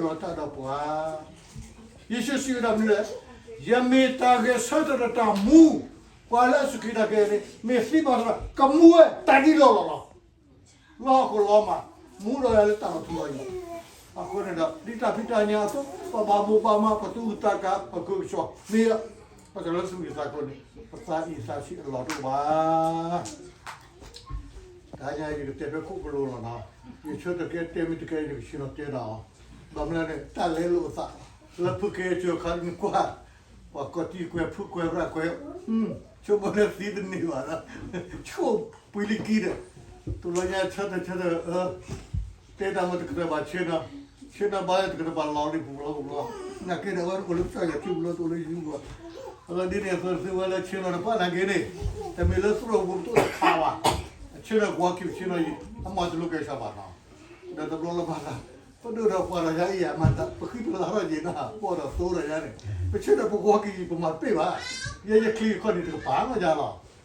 လီၤတၢ်ဒီးပှၤ. ယ့ၣ်ၡူးစံးဝဲဒၣ်မနုၤလဲၣ်, ယမ့ၢ်တၢ်ဂဲၤဆၢထၢၣ်ဒီးတၢ်မူ, ပှၤလၢအစူၢ်က့ၤနာ်က့ၤန့ၣ် မ့ၢ်သံဘၣ်သရၣ် ကမူဝဲတၢ်ဒ်လီၢ်လီၢ်လီၤ. လီၢ်ဟီၣ်ခိၣ်လီၤမၢ်, မူဒီးယၤလၢတၢ်လီၤထူလီၤယိာ်. အဃိန့ၣ်ဒီး ဒ်တၢ်ဖံးတၢ်ညၣ်အသိး ပဘၣ်မိၢ်ဘၣ်မး ပသူၣ်အုးသးအုး ပကၢကဆှီ မ့ၢ် ပတၢ်လၢသူၣ်ဂ့ၤသးကျိၤန့ၣ် ပသးအံၤသးဆံးအလီၢ်တအိၣ်ဘၣ်. တဟါညါယကတဲဖဲခိၣ်ကလိလီၤနီၤ, ယဆၢထၢၣ်ကဲတဲမ့ၢ်တကဲ ယကဆ့ၣ်နီၤတဲဒီးအီၤ, ဘၣ်မနုၤန့ၣ် တၢ်လဲလိာ်အသး လၢဖုကဲစၢၤခါန့ၣ်ကွၢ်, ပှၤကိးတံၢ်ကွဲးဖုကွဲးရၣ်ကွဲး, ဆိကမိၣ်လၢသံတန့ၢ်ဘၣ်ဒီး ဆိပှ့ၤလံကံဒီး တလီၤညါဆၢထၢၣ်ဆၢထၢၣ် တဲတၢ်မ့ၢ်တကတၢၢ်ဘၣ်ဆ့ၣ်နီၤ, ဆ့ၣ်နီၤဘၣ်လၢတကတၢၢ်ဘၣ်လီၤလံပူၤလီၤပူၤလီၤ, နာ်က့ဒီးအဝဲအိၣ်လၢကစၢ်ယွၤထံပူၤလီၤ တအိၣ်လၢယထံပူၤဘၣ်. အလီၤဒ်န့ၣ်အသိးသုဝဲလၢဆ့ၣ်နီၤတဖၣ်နာ်က့န့ၣ်, တမ့ၢ်လၢသရိာ်ပူၤတအိၣ်တခါဘၣ်, ဆ့ၣ်နီၤကဝီၤက့ၤဆ့ၣ်နီၤယံၤ အမၤတလိၤကဲၣ်ဆိးဘၣ်နီၤ, ဒီးတဘျီလၢၤဘၣ်သး, ပဒိၣ်ဒီးပှၤဒီးယၤအံၤယၤမၤတၢ် ပဃံပလၤထီၣ်က့ၤနီၤ ပီၢ်ဒီးသိဒီးယၤန့ၣ်, ပဆ့ၣ်နီၤပကဝီၤက့ၤယံၤ ပမၤတပ့ၢ်ဘၣ်, ယဲယချံအခီၣ်န့ၣ်တကပၤလီၤယၤလီၤ.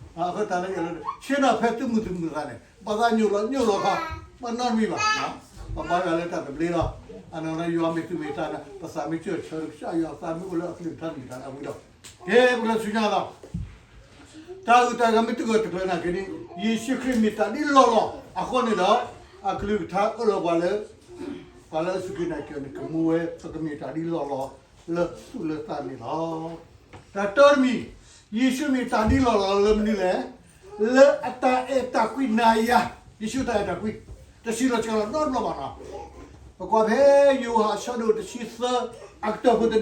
အဃိသတးလၢယလၢ ဆ့ၣ်နီၤဖဲသုမုၢ်သုမုၢ်သးန့ၣ် ပသးညိၣ်လီၤညိၣ်လီၤခီ, ပနီတမံၤဘၣ်, ပဘါယွၤလၢတၢ်သဘျ့လီၤ. အနီၢ်နီၢ်ယွၤမ့ၢ်သူၣ်မ့ၢ်သးန့ၣ် ပသးမ့ၢ်စၢၢ်ဆၢဒီးကစၢ်ယွၤသးမ့ၢ်အိၣ်လၢအကလုၢ်ကထါန့ၣ်တၢ်အဝံၤဒီး, ကဲ ပကလဲၤဆူညါလီၤ. တၢ်အုၣ်တၢ်ဂၤမ့ၢ်တဂၢၢ်တကျၢၤနာ်က့န့ၣ် ယ့ၣ်ၡူးခရံာ်မ့ၢ်တၢ်ဒ်လီၢ်လီၢ်အဃိန့ၣ်ဒီး, အကလုၢ်ကထါအၢၣ်လီၤပှၤလၢ ပှၤလၢအစူၢ်က့ၤနာ်က့ၤအီၤန့ၣ် ကမူဝဲ ပကမ့ၢ်တၢ်ဒ်လီၢ်လီၢ်လၢသူၣ်လၢသးန့ၣ်လီၤ. တၢ်တၢတမံၤ, ယ့ၣ်ၡူးမ့ၢ်တၢ်ဒ်လီၢ်လီၢ်လၢမနုၤလဲၣ်, လၢအတၢ်အဲၣ်တၢ်ကွံနၤယၤ, ယ့ၣ်ၡူးတၢ်အဲၣ်တၢ်ကွံ, တဆံးလီၤစှၤလီၤနီတဘျီဘၣ်နီၤ. ပကွၢ်ဖဲယိၤဟၣ်အဆၢဒိၣ်တဆံသၢ အကတၢၢ်ဖိတဒ့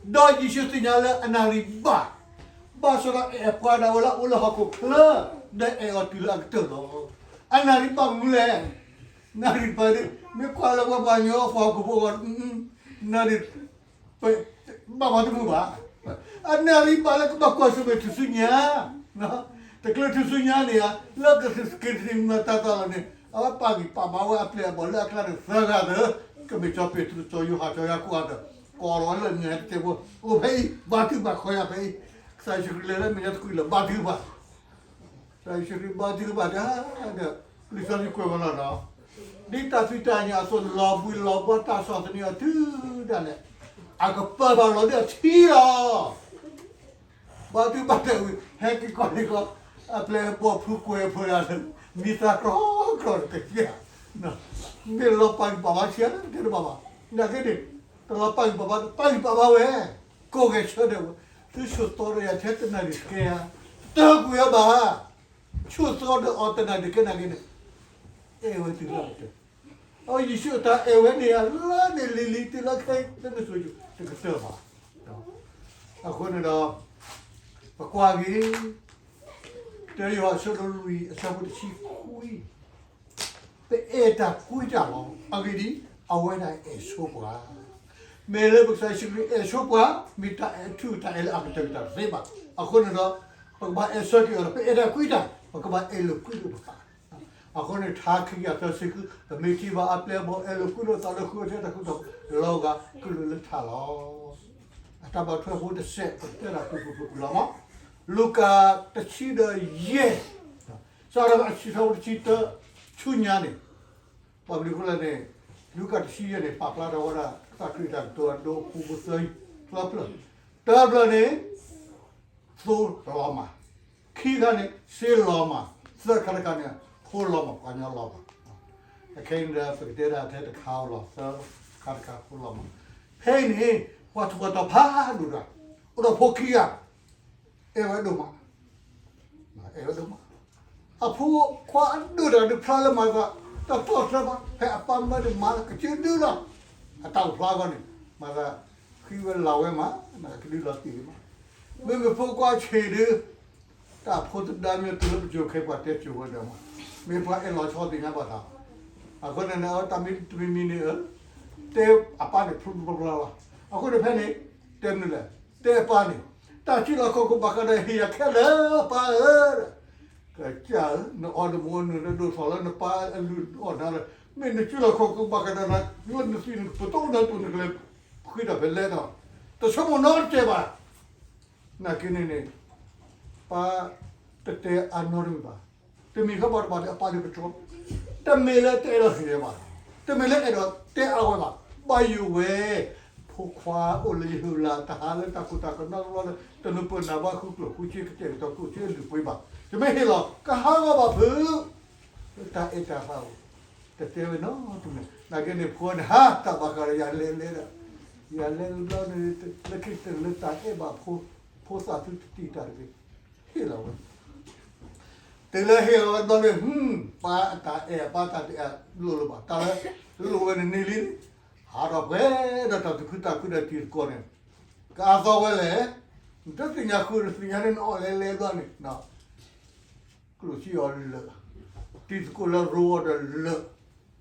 ဒီးယ့ၣ်ၡူးသ့ၣ်ညါလၢအနၣ်ရံၣ်ဘၣ်, ဘၣ်ဆၣ်ဒီးအဲၣ်ပှၤဒၣ်ဝဲလၢအအိၣ်လၢဟီၣ်ခိၣ်ချၢ, ဒီးအဲၣ်အီၤတုၤလၢအကတၢၢ်လီၤ. အနၣ်ရံၣ်ဘၣ်မနုၤလဲၣ်, နၣ်ရံၣ်ဘၣ်ဒ် မ့ၢ်ကွၢ်လၢပှၤပှၤကညီအပှၤဟီၣ်ခိၣ်ဖိအဂီၢ်, နၣ်ရံၣ် ဘၣ်ပှၤတမုာ်ဘၣ်. အနၣ်ရံၣ်ဘၣ်လၢကဘၣ်ကွၢ်ဆၢၣ်မဲာ်ထူၣ်စုညါ, တချုးထူၣ်စုညါန့ၣ်ဧါ, လၢကသ့ၣ်က့ၤတသ့ၣ်မၤတၢ်သးလီၤန့ၣ် အဝဲပာ်ဂံၢ်ပာ်ဘါဝဲအပျဲၢ်အဘီၣ်လၢအကျါန့ၣ်သၢဂၤဒီး, ကမ့ၢ်စီၤပ့းတရူး စီၤယိၤဟၣ် စီၤယၤကိာ်ဒီး, ကိးလီၤလၢညါတကဲဖိ, အိၣ်ဖဲအံၤ ဘါထုကဖၣ်ဃီယၤဖဲအံၤ, ကစၢ်ယ့ၣ်ၡူးခရံာ်လဲၤလၢမဲာ်ညါတကွံာ်လၢၤ ဘါထုကဖၣ် ကစၢ်ယ့ၣ်ၡူးခရံာ်ဘါထုကဖၣ်တၢ်ဒီး, လံာ်စီဆှံကွဲးဝဲလီၤဒီး, ဒ်တၢ်ဖံးတၢ်ညၣ်အသိး လီၤဘှံးလီၤဘှါတၢ်ဆီၣ်သနံးအီၤတုၤဒၣ်လဲာ်, အကပၢၢ်ဘၣ်လီၤဒ်အထံလီၤ. ဘါထုကဖၣ်တၢ်ဝံၤ ဟဲက့ၤကီၢ်န့ၣ်ကီး, အပျဲၢ်အဘီၣ်ဖုကွဲးဖုဒၣ်လၢ မံသးကြီကြီတက့ၢ်, မ့ၢ်လီၤပာ်ဂံၢ်ပာ်ဘါဆံးအါလၢတကဲတဘၣ်ဘၣ်, နာ်က့န့ၣ်, တလီၤပာ်ဂံၢ်ပာ်ဘါ ပာ်ဂံၢ်ပာ်ဘါဝဲ, ကိးဂဲၤဆၢထၢၣ်ဝဲ, သုဆိၣ်သီဒီးယၤထဲတနၣ်ရံၣ်တကဲဧါ, တၢ်ကွံာ်အီၤဘၣ် ဆိၣ်သီဒီးအီၤတနၣ်ရံၣ်တကဲနာ်က့န့ၣ်, အဲၣ်ဝဲတုၤလၢအကတၢၢ်, အယ့ၣ်ၡူးအတၢ်အဲၣ်ဝဲန့ၣ်ဧါလၢန့ၣ်လံၤလံၤတုၤလၢခဲအံၤလၢနစိၤယိၤတကတၢၢ်ဘၣ်. အဃိန့ၣ်ဒီး, ပကွၢ်က့ၤ, တၢယိၤဟၣ်အဆၢဒိၣ်လွံၢ် အဆၢဖိတဆံခွံ ပအဲၣ်တၢ်ကွံတၢ်လီၤ. အဂ့ၢ်ဒ်အံၤ, အဝဲဒၣ်အဲၣ်ဆိပှၤ, မ့ၢ်လၢပကစၢ်ယ့ၣ်ၡူးခရံာ်အဲၣ်ဆိပှၤ, မ့ၢ်တၢ်အဲၣ်အထူအတၢ်အဲၣ်လၢအကတၢၢ်ကတၢၢ်တသ့ဘၣ်. အဃိန့ၣ်ဒီး, ပကဘၣ်အဲၣ်ဆၢက့ၤအီၤဒီး ပအဲၣ်တၢ်ကွံတၢ်, ပကဘၣ်အဲၣ်လိာ်ကွံလိာ်ပသး. အဃိန့ၣ် ထါခံကယၤသၢဆံဃု, ပမ့ၢ်ထံၣ်ဘၣ်အပျဲၢ်အဘီၣ် အဲၣ်လိာ်ကွံလိာ်သးလၢဃုထၢတၢ်ဃုထၢ လီၤဂာ်ကလုၢ်လၢထးလီၤ. အတၢ်ဘၣ်ထွဲဖိတစဲး ပကတဲဒၣ်ပူၤပူၤပူၤပူၤလီၤမး, လူၤကၣ်တဆံဒီးယဲၢ်, စးထီၣ်အဆံးထီၣ်တဆံတၢ ဆူညါန့ၣ်, ဘၣ်မနုၤအဃိလဲၣ်န့ၣ်, လူၤကၣ်တဆံယဲၢ်န့ၣ် ပာ်ဖျါထီၣ်ဝဲဒၣ် ကစၢ်ခရံာ်တၢ်ကတိၤအဒိအဖုဖိသၢ, သၢဖျၢၣ်, တဖျၢၣ်န့ၣ် သိလီၤမၢ်, ခံခါန့ၣ် စ့လီၤမၢ်, သၢခါတခါန့ၣ် ဖိလီၤမၢ် ပှၤကညီလီၤမၢ်. အခဲအံၤန့ၣ်ဒီး ပကတဲဒၣ်ထဲတခါဧိၤလီၤ, သၢခါတခါဖိလီၤမၢ်. ဖဲအံၤန့ၣ် ပှၤထူးပှၤတီၤဖးဒိၣ်တၢ်, အိၣ်ဒီးဖိခံဂၤ, အဲၣ်ဝဲဒိၣ်မး, အဲၣ်ဝဲဒိၣ်မး, အဖိခွါအဒိၣ်တၢ်ဒုးဖျါလၢမၤသး, တတီၢ်တြၢဘၣ်, ဖဲအပၢ်မၢဒုးမၤလၢကစၢၢ်ဒုလီၤ, အတၢ်အိၣ်ဖျါအဂီၢ်န့ၣ်, မၤသး, ဃံဝဲလၤဝဲမး, ကဒုလီၤတံၢ်မး, မ့မ့ၢ်ဖိခွါဆံးဒုး တၢ်ဖိသဒါမ့ၢ်တုၤလၢပစိၤခဲအံၤ ပှၤတဲစိၤဝဲဒၣ်မး, မ့ၢ်ပှၤအဲၣ်လီၤဆီသ့ၣ်ညါဘၣ်သး, အဃိန့ၣ် တၢ်မ့ၢ်တမံၤမံၤန့ၣ်ဧၢ, တဲအပၢ်န့ၣ်ဖျိဖျိဖျါဖျါလီၤ. အဃိန့ၣ်ဖဲန့ၣ်, တဲမနုၤလဲၣ်, တဲအပၢ်န့ၣ်, တၢ်စုလီၢ်ခီၣ်ခိၣ်ဘၣ်ဃးဒီးဟ့ၣ်ယၤခဲလၢာ်ပၢ်ဧၢ, ကစၢ်ဧၢ, နအီၣ်တမူအနုၤလၢဒိၣ်ထီၣ်လၢနပၢ်အလုၢ်အီၣ်နၤလၢ, မ့ၢ်နစုလီၢ်ခီၣ်ခိၣ်ဘၣ်ဃးဒီးနၤ, လၢနသွံၣ်နကပတိၢ်နၤတိၢ်နကလဲၤဃုတၢ်ဖဲလဲၣ်ဒီး, တဆိကမိၣ်နီတစဲးဘၣ်. နာ်က့န့ၣ်န့ၣ်, ပၢ်တတဲအါနီတမံၤဘၣ်. တမံၤဃီဘၣ်တဘၣ်ဒီးအပၢ်ဒုးကတြီ, တမ့ၢ်လၢတအဲၣ်ဒိးဟ့ၣ်ဝဲဘၣ်, တမ့ၢ်လၢအဲၣ်ဒိးတဲအါဝဲဘၣ်. ဘၣ်ယိၣ်ဝဲ, ဖိခွါအိၣ်လၢယဟၢဖၢလၢ် တဟးလၢတၢ်ခိၣ်တၢ်ကနၣ်တဘျီလၢ တနုၤပၢၢ်နၢ်ဘၣ်ဃုကျိၣ်ဃုစ့ ကတဲာ်ကတီၤကျိၣ်စ့လုၢ်ပှ့ၤဘၣ်. ယမ့ၢ်ဟ့ၣ်လီၤ ကဟးဂီၤဘၣ်ဖုး, လၢတၢ်အဲၣ်တၢ်သးအိၣ်, တတဲဝဲနီတမံၤ. နာ်က့န့ၣ် ဖိန့ၣ် ဟးတၢ်ဘၣ်ဃးဒီးယၤလဲၤလဲၤဒီး, ယၤလဲၤတဘျီန့ၣ် လၢခံကတၢၢ်လၢတၢ်အဲၣ်ဘၣ်ဖိ, ဖိသၣ်သုတတံၢ်တၢ်တဂ့ၤ, ဟ့ၣ်လီၤဝဲ တုၤလၢဟ့ၣ်လီၤဝဲတဘျီန့ၣ် ပၢ်အတၢ်အဲၣ် ပၢ်တၢ်တအဲၣ်လိၣ်လၢၤဘၣ် တၢ်လၢလိၣ်ဝဲန့ၣ်န့ၢ်လံန့ၣ်, ဟးထီၣ်ပှဲၤဒီးတၢ်သူၣ်ခုသးခုဒီးတံၤသကိးန့ၣ်, ကအါသီဝဲလဲၣ်, နတသ့ၣ်ညါဃုာ် နသ့ၣ်ညါန့ၣ် နအီၣ်လဲၤလဲၤဘျီန့ၣ် ကျိၣ်စ့အီၤလၢာ်, တံၤသကိးလၢရိအီၤဒီးလၢာ်,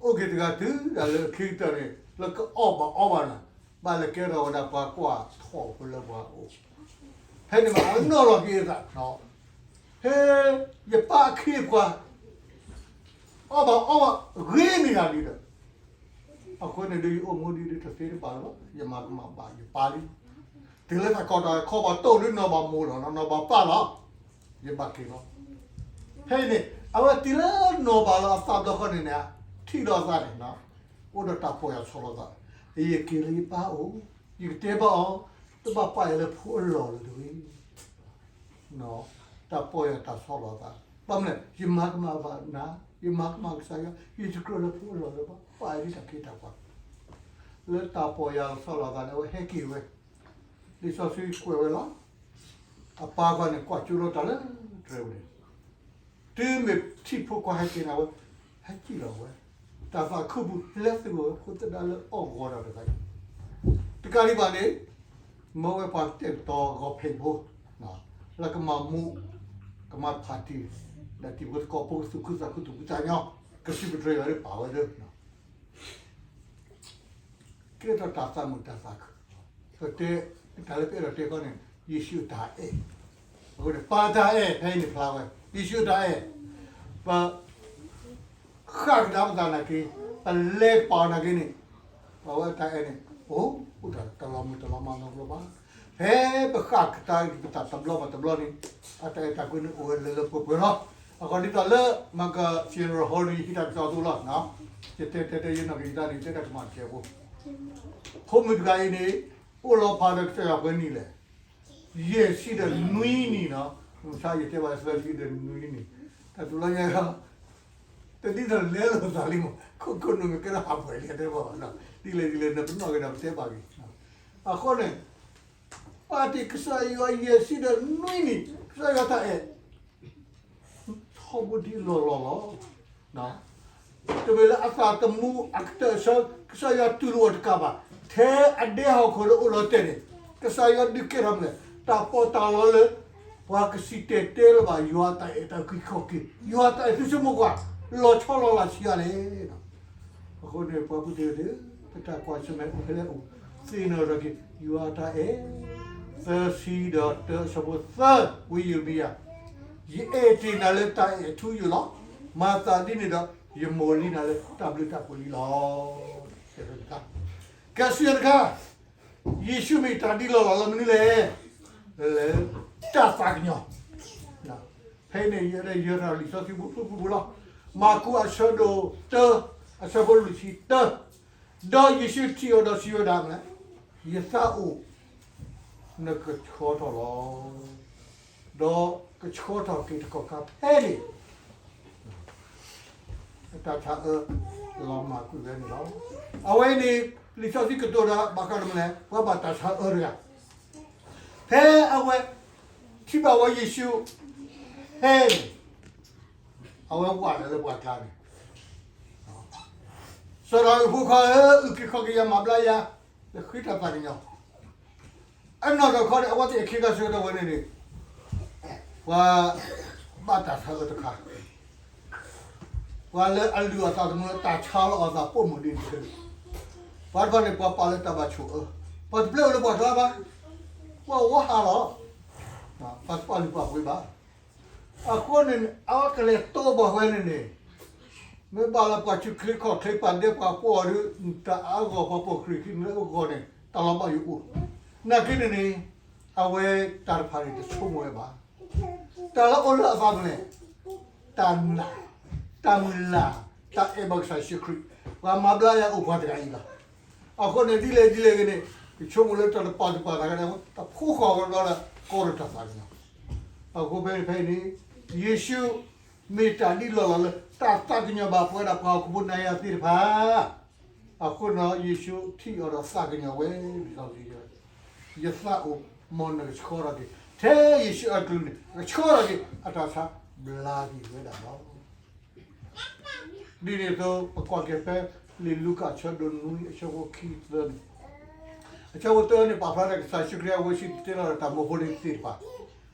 အိၣ်က့ၤတဂၤတုၤဒၣ်လၢခံကတၢၢ်န့ၣ် လၢကအီၣ်ဘၣ်အီဘၣ်နၤ, ဘၣ်လဲၤကဲထီၣ်ဝဲဒၣ်ပှၤကွၢ်ထီၣ်ဖိလၢပှၤအိၣ်, ဖဲန့ၣ်ဘၣ်အနီၢ်လီၤက့ၤအသး, ဖဲယပၢ်အခ့အပှၤ အီၣ်ဘၣ်အီဘၣ်ဂ့ၤန့ၢ်ယၤလံဒီး, အဃိန့ၣ်ဒုး ယအိၣ်မူဒ်ဒုးတသ့တဘၣ်လၢၤဘၣ်, ယမၤကမၣ်ဘၣ်ယပၢ်လံ. တုၤလၢတၢ်ကီတၢ်ခဲဘၣ်တိၢ်ဒုး နီၢ်ဘၣ်မိၢ်လီၤ နီၢ်ဘၣ်ပၢ်လီၤ, ယဘၣ်က့ၤလီၤ. ဖဲအံၤန့ၣ် အဝဲတုၤလၢနီၢ်ဘၣ်လီၤအသးဘျီဃီန့ၣ်န့ၣ်, ထံၣ်ဒီးအသးန့ၣ်, အိၣ်ဒီးတၢ်ပီၢ်ယၢ်ဆီလီၤသး, ယက့ၤလၢယပၢ်အိၣ်, ယကတဲဘၣ်အီၤ, တဘၣ်ပာ်ယၤလၢဖိအလီၢ်လၢၤတဂ့ၤ တၢ်ပီၢ်ယၢ်တၢ်ဆီလီၤသး, ဘၣ်မနုၤလဲၣ် ယမၤကမၣ်ဘၣ်နၤ, ယမၤကမၣ်ကစၢ်ယွၤ, ယတကြၢးလၢဖိအလီၢ်လၢၤဘၣ်, ပာ်ယၤလၢတၢ်ခ့တၢ်ပှၤ, လၢတၢ်ပီၢ်ယၢ်ဆီလီၤသးန့ၣ် အဝဲဟဲက့ၤဝဲ, လံာ်စီဆှံကွဲးဝဲလီၤ. အပၢ်ဃီန့ၣ် ကွၢ်ကၠိလီၤတၢ်လၢတြဲၤပူၤန့ၣ်, တုၤမ့ၢ်ထံၣ်ဖိခွါဟဲက့ၤန့ၣ် အဝဲဟဲက့ၤလီၤဝဲ, တၢ်သးခုပူၤ ဟဲလဲၤသုးဝဲ ဖိသဒါလၢအီၣ်ဂီၤဒီးတဂၤအံၤ, တကးဒံးဘၣ်န့ၣ် မၢဝဲပှၤတဲာ်ကတီၤဂီၤဖံးဖိ, လၢကမၤမူး, ကမၤဖးတံၢ်, ဒီးတံၤဖိသကိးဖိကသူၣ်ခုသးခုသူၣ်ဖှံသးညီ, ကစံးပတြၢၤယွၤလၢပာ်ဝဲလၢ ကဲထီၣ်တၢ်သးမုာ်တၢ်သးခု, ပတဲ, တၢ်လၢပအဲၣ်ဒိးတဲခီန့ၣ် ယ့ၣ်ၡူးအတၢ်အဲၣ်, အဃိန့ၣ် ပၢ်တၢ်အဲၣ် ဖဲအံၤန့ၣ်ဖျါဝဲ, ယ့ၣ်ၡူးအတၢ်အဲၣ်, ပ ဃၣ်ကဒါပသးနာ်က့, ပလဲၤကပာ်အီၤနာ်က့န့ၣ်, ပဝဲအတၢ်အဲၣ်န့ၣ် အိၣ်ဒီးတလီၤမုၢ်တလီၤမၢ်နီတဘျီဘၣ်. ဖဲပဃၣ်ကဒါပသးတဘျီဘၣ်တဘျီန့ၣ်, အတၢ်အဲၣ်တၢ်ကွံန့ၣ်အိၣ်ဝဲလၢလၢပှဲၤပှဲၤလီၤ. အဃိဒ်သိးလၢ မၤက funeral home န့ၣ် ယဟံးတၢ်ကစီၣ်အသိးလီၤ. ယတဲတဲတဲယနီၢ်ကစၢ်ယသးန့ၣ် ယတဲတၢ်ကမၣ်တစဲးဖိ, ဖိမုၣ်တဂၤအံၤန့ၣ် အိၣ်လီၤဖးဒီးကစၢ်ယွၤပှဲၤနံၣ်လဲၣ်. ယဲၢ်ဆံဒီးနွံနံၣ်နီၤ, မဆါယတဲဘၣ်သၢဆံဒီးနွံနံၣ်, တၢ်တူၢ်လီၤယဲၢ်, တဒ်သိးလဲလိာ်သးလံမး, ခိၣ်ခိၣ်နူာ်မ့ၢ်ကဲထီၣ်ဟးပှဲၤလံတဲဘၣ်ဘၣ်, ဒ်လဲၣ်ဒ်လဲၣ် နပနီၣ်က့ၤဒီးပတဲဘၣ်ဂ့ၤ, အဃိန့ၣ်, ပာ်တ့ၢ်ကစၢ်ယွၤယဲၢ်ဆံဒီးနွံနံၣ်, ကစၢ်ယွၤတၢ်အဲၣ် ထီဘိဒံးလီၢ်လီၢ်လီၤ. တမ့ၢ်လၢအသးသမူအကတၢၢ်အဆၢ ကစၢ်ယွၤတူၢ်လိာ်အီၤတကးဘၣ်, ထဲအဒဲဟီၣ်ခိၣ်လၢအိၣ်လီၤတဲာ်န့ၣ်, ကစၢ်ယွၤဒုးကဲထီၣ်မနုၤလဲၣ်, တၢ်ပီးတၢ်လီလၢ ပှၤကစံၣ်တဲၤတဲလၢၤဘၣ် ယွၤအတၢ်အဲၣ်တၢ်အုၣ်က့ၤခီၣ်က့ၤ, ယွၤအတၢ်အဲၣ်သုဆိကမိၣ်ကွၢ်, လီၤဆီလီၤလးဆံးအါလဲၣ်. အဃိန့ၣ် ပှၤဖုတ့ၢ်သ့ၣ်ဧၢ, ပတၢ်ကွၢ်ဆၢၣ်မဲာ်အိၣ်ဖဲလဲၣ်အိၣ်, သ့ၣ်နီၣ်ထီၣ်က့ၤ ယွၤအတၢ်အဲၣ်, သၢဆံဒီးတၢအဆၢဖိသၢ, ဝံယံးရမံယၤ, ယအဲၣ်တ့ၢ်နၤလၢတၢ်အဲၣ်ထူယိာ်လီၤ. မၤသးဒ်န့ၣ်ဒီး ယမိၢ်လံနၤလၢတၢ်ဘျုးတၢ်ဖှိၣ်လံလီၤ. ကဲစံးတခါ, ယ့ၣ်ၡူးမ့ၢ်တၢ်ဒ်လီၢ်လီၢ်လၢမနုၤလဲၣ်, လၢတၢ်သးကညီၤ. ဖဲအံၤန့ၣ် ယအဲၣ်ဒိးယဲၤထီၣ်လံာ်စီဆှံဖိဖုၣ်ဖုၣ်ပူၤလီၤ. မၢ်ကူးအဆၢဒိၣ်တၢ, အဆၢဖိလွံၢ်ဆံတၢ, ဒီးယ့ၣ်ၡူးထံၣ်အီၤဒီးစံးဝဲဒၣ်မနုၤလဲၣ်, ယသးအိၣ်, နကဆှီထီၣ်လီၤ. ဒီးကဆှီထီၣ်က့ၤတကီၢ်ခါဖဲန့ၣ် အတၢ်ဆါအၢလီၤမၢ်ကွံာ်ဝဲန့ၣ်လီၤ. အဝဲန့ၣ် လံာ်စီဆှံကတိၤတၢ်ဘၣ်ဃးဒီးမနုၤလဲၣ်, ပှၤဘၣ်တၢ်ဆါအၢတဂၤ, ဖဲအဝဲထံၣ်ဘၣ်ဝဲယ့ၣ်ၡူးဟဲန့ၣ်, အဝဲဝးလၢပှၤကျါန့ၣ်, စီၤဒၤဝံးအဖိခွါဧၢ, အုၣ်က့ၤခီၣ်က့ၤယၤ မၤဘျါယၤ, လၢဃ့တၢ်သးကညီၤ အနီၢ်ကီၢ်ခီန့ၣ် အဝဲသ့ၣ်အခ့ခါဆၢကတီၢ်ဝဲန့ၣ်န့ၣ်, ပှၤဘၣ်တၢ်ဆါအၢတခါ, ပှၤလၢအလုၢ်အသးသမူလၢတၢ်ဆါလီၤအသးပိာ်မုၣ်ဒ်န့ၣ်တကလုာ်, ပှၤတဖၣ်န့ၣ် ပှၤပာ်လၢတၢ်ဘၣ်ဆိၣ်အၢ, ပှၤတပျဲအိၣ်လၢပှၤကျါဘၣ်, ပှၤဝီဟးလီၤ, ပှၤတပာ်လုၢ်ပာ်ပှ့ၤဘၣ်. အဃိန့ၣ် အဝဲကလဲၤတီဘၣ်ဝဲန့ၣ်န့ၣ်, မ့ၢ်ဘၣ်လၢပှၤဆူၣ်ချ့ခီၣ်ချ့ ပာ်ဒဲပှၤပီၢ်အီၤဒီး တၢ်အါဂီၢ် ပှၤပိာ်ခရံာ်ခံန့ၣ်လၢအဂီၢ်န့ၣ် တၢ်လီၤဘၣ်ယိၣ်အိၣ်, နာ်က့န့ၣ်န့ၣ်, အဝဲတၢ်တဖၣ်န့ၣ်တဆိကမိၣ်ဝဲဘၣ်. တၢ်လၢအိၣ်လၢအသးပူၤန့ၣ်, တၢ်နာ်, တၢ်မုၢ်လၢ်, တၢ်အဲၣ်ဘၣ်ကစၢ်ယ့ၣ်ၡူးခရံာ်, ပှၤမၤဘျါယၤအိၣ်ပှၤတဂၤအံၤလီၤ. အဃိန့ၣ် ဒ်လဲၣ်ဒ်လဲၣ်ဂ့ၤန့ၣ် ယဆိကမိၣ်လၢတၢ်တပာ်သူၣ်ပာ်သးကဒါ တၢ်ဖိဃီၤဝဲဘျီဒီး ကီးဒီးတၢ်သးကညီၤ. အဃိဖဲဖဲအံၤန့ၣ် ယ့ၣ်ၡူးမ့ၢ်တၢ်ဒ်လီၢ်လီၢ်လၢ တၢ်သးကညီၤဘၣ်ပဝဲဒၣ်ပှၤဟီၣ်ခိၣ်ဖိနၤယၤသ့ၣ်တဖၣ် အဃိန့ၣ် ယ့ၣ်ၡူးထံၣ်အီၤဒီးသးကညီၤဝဲ လံာ်စီဆှံတဲ, ယသးအိၣ် မ်နကဆှီထီၣ်က့ၤ, ထဲယ့ၣ်ၡူးအကလုၢ်န့ၣ် ကဆှီထီၣ်က့ၤ အတၢ်ဆါဘျါက့ၤဝဲဒၣ်လီၤ. ဒ်န့ၣ်အသိး ပကွၢ်က့ၤဖဲ လံာ်လူၤကၣ်အဆၢဒိၣ်နွံ အဆၢဖိခံသၢန့ၣ်, အဆၢဖိသၢန့ၣ် ပာ်ဖျါဒၣ်ကစၢ်ယ့ၣ်ၡူးခရံာ်အဝဲစံၣ်တဲၤတဲလီၤဒီးတၢ်မၢဖိလံၤသ့ၣ်တဖၣ်,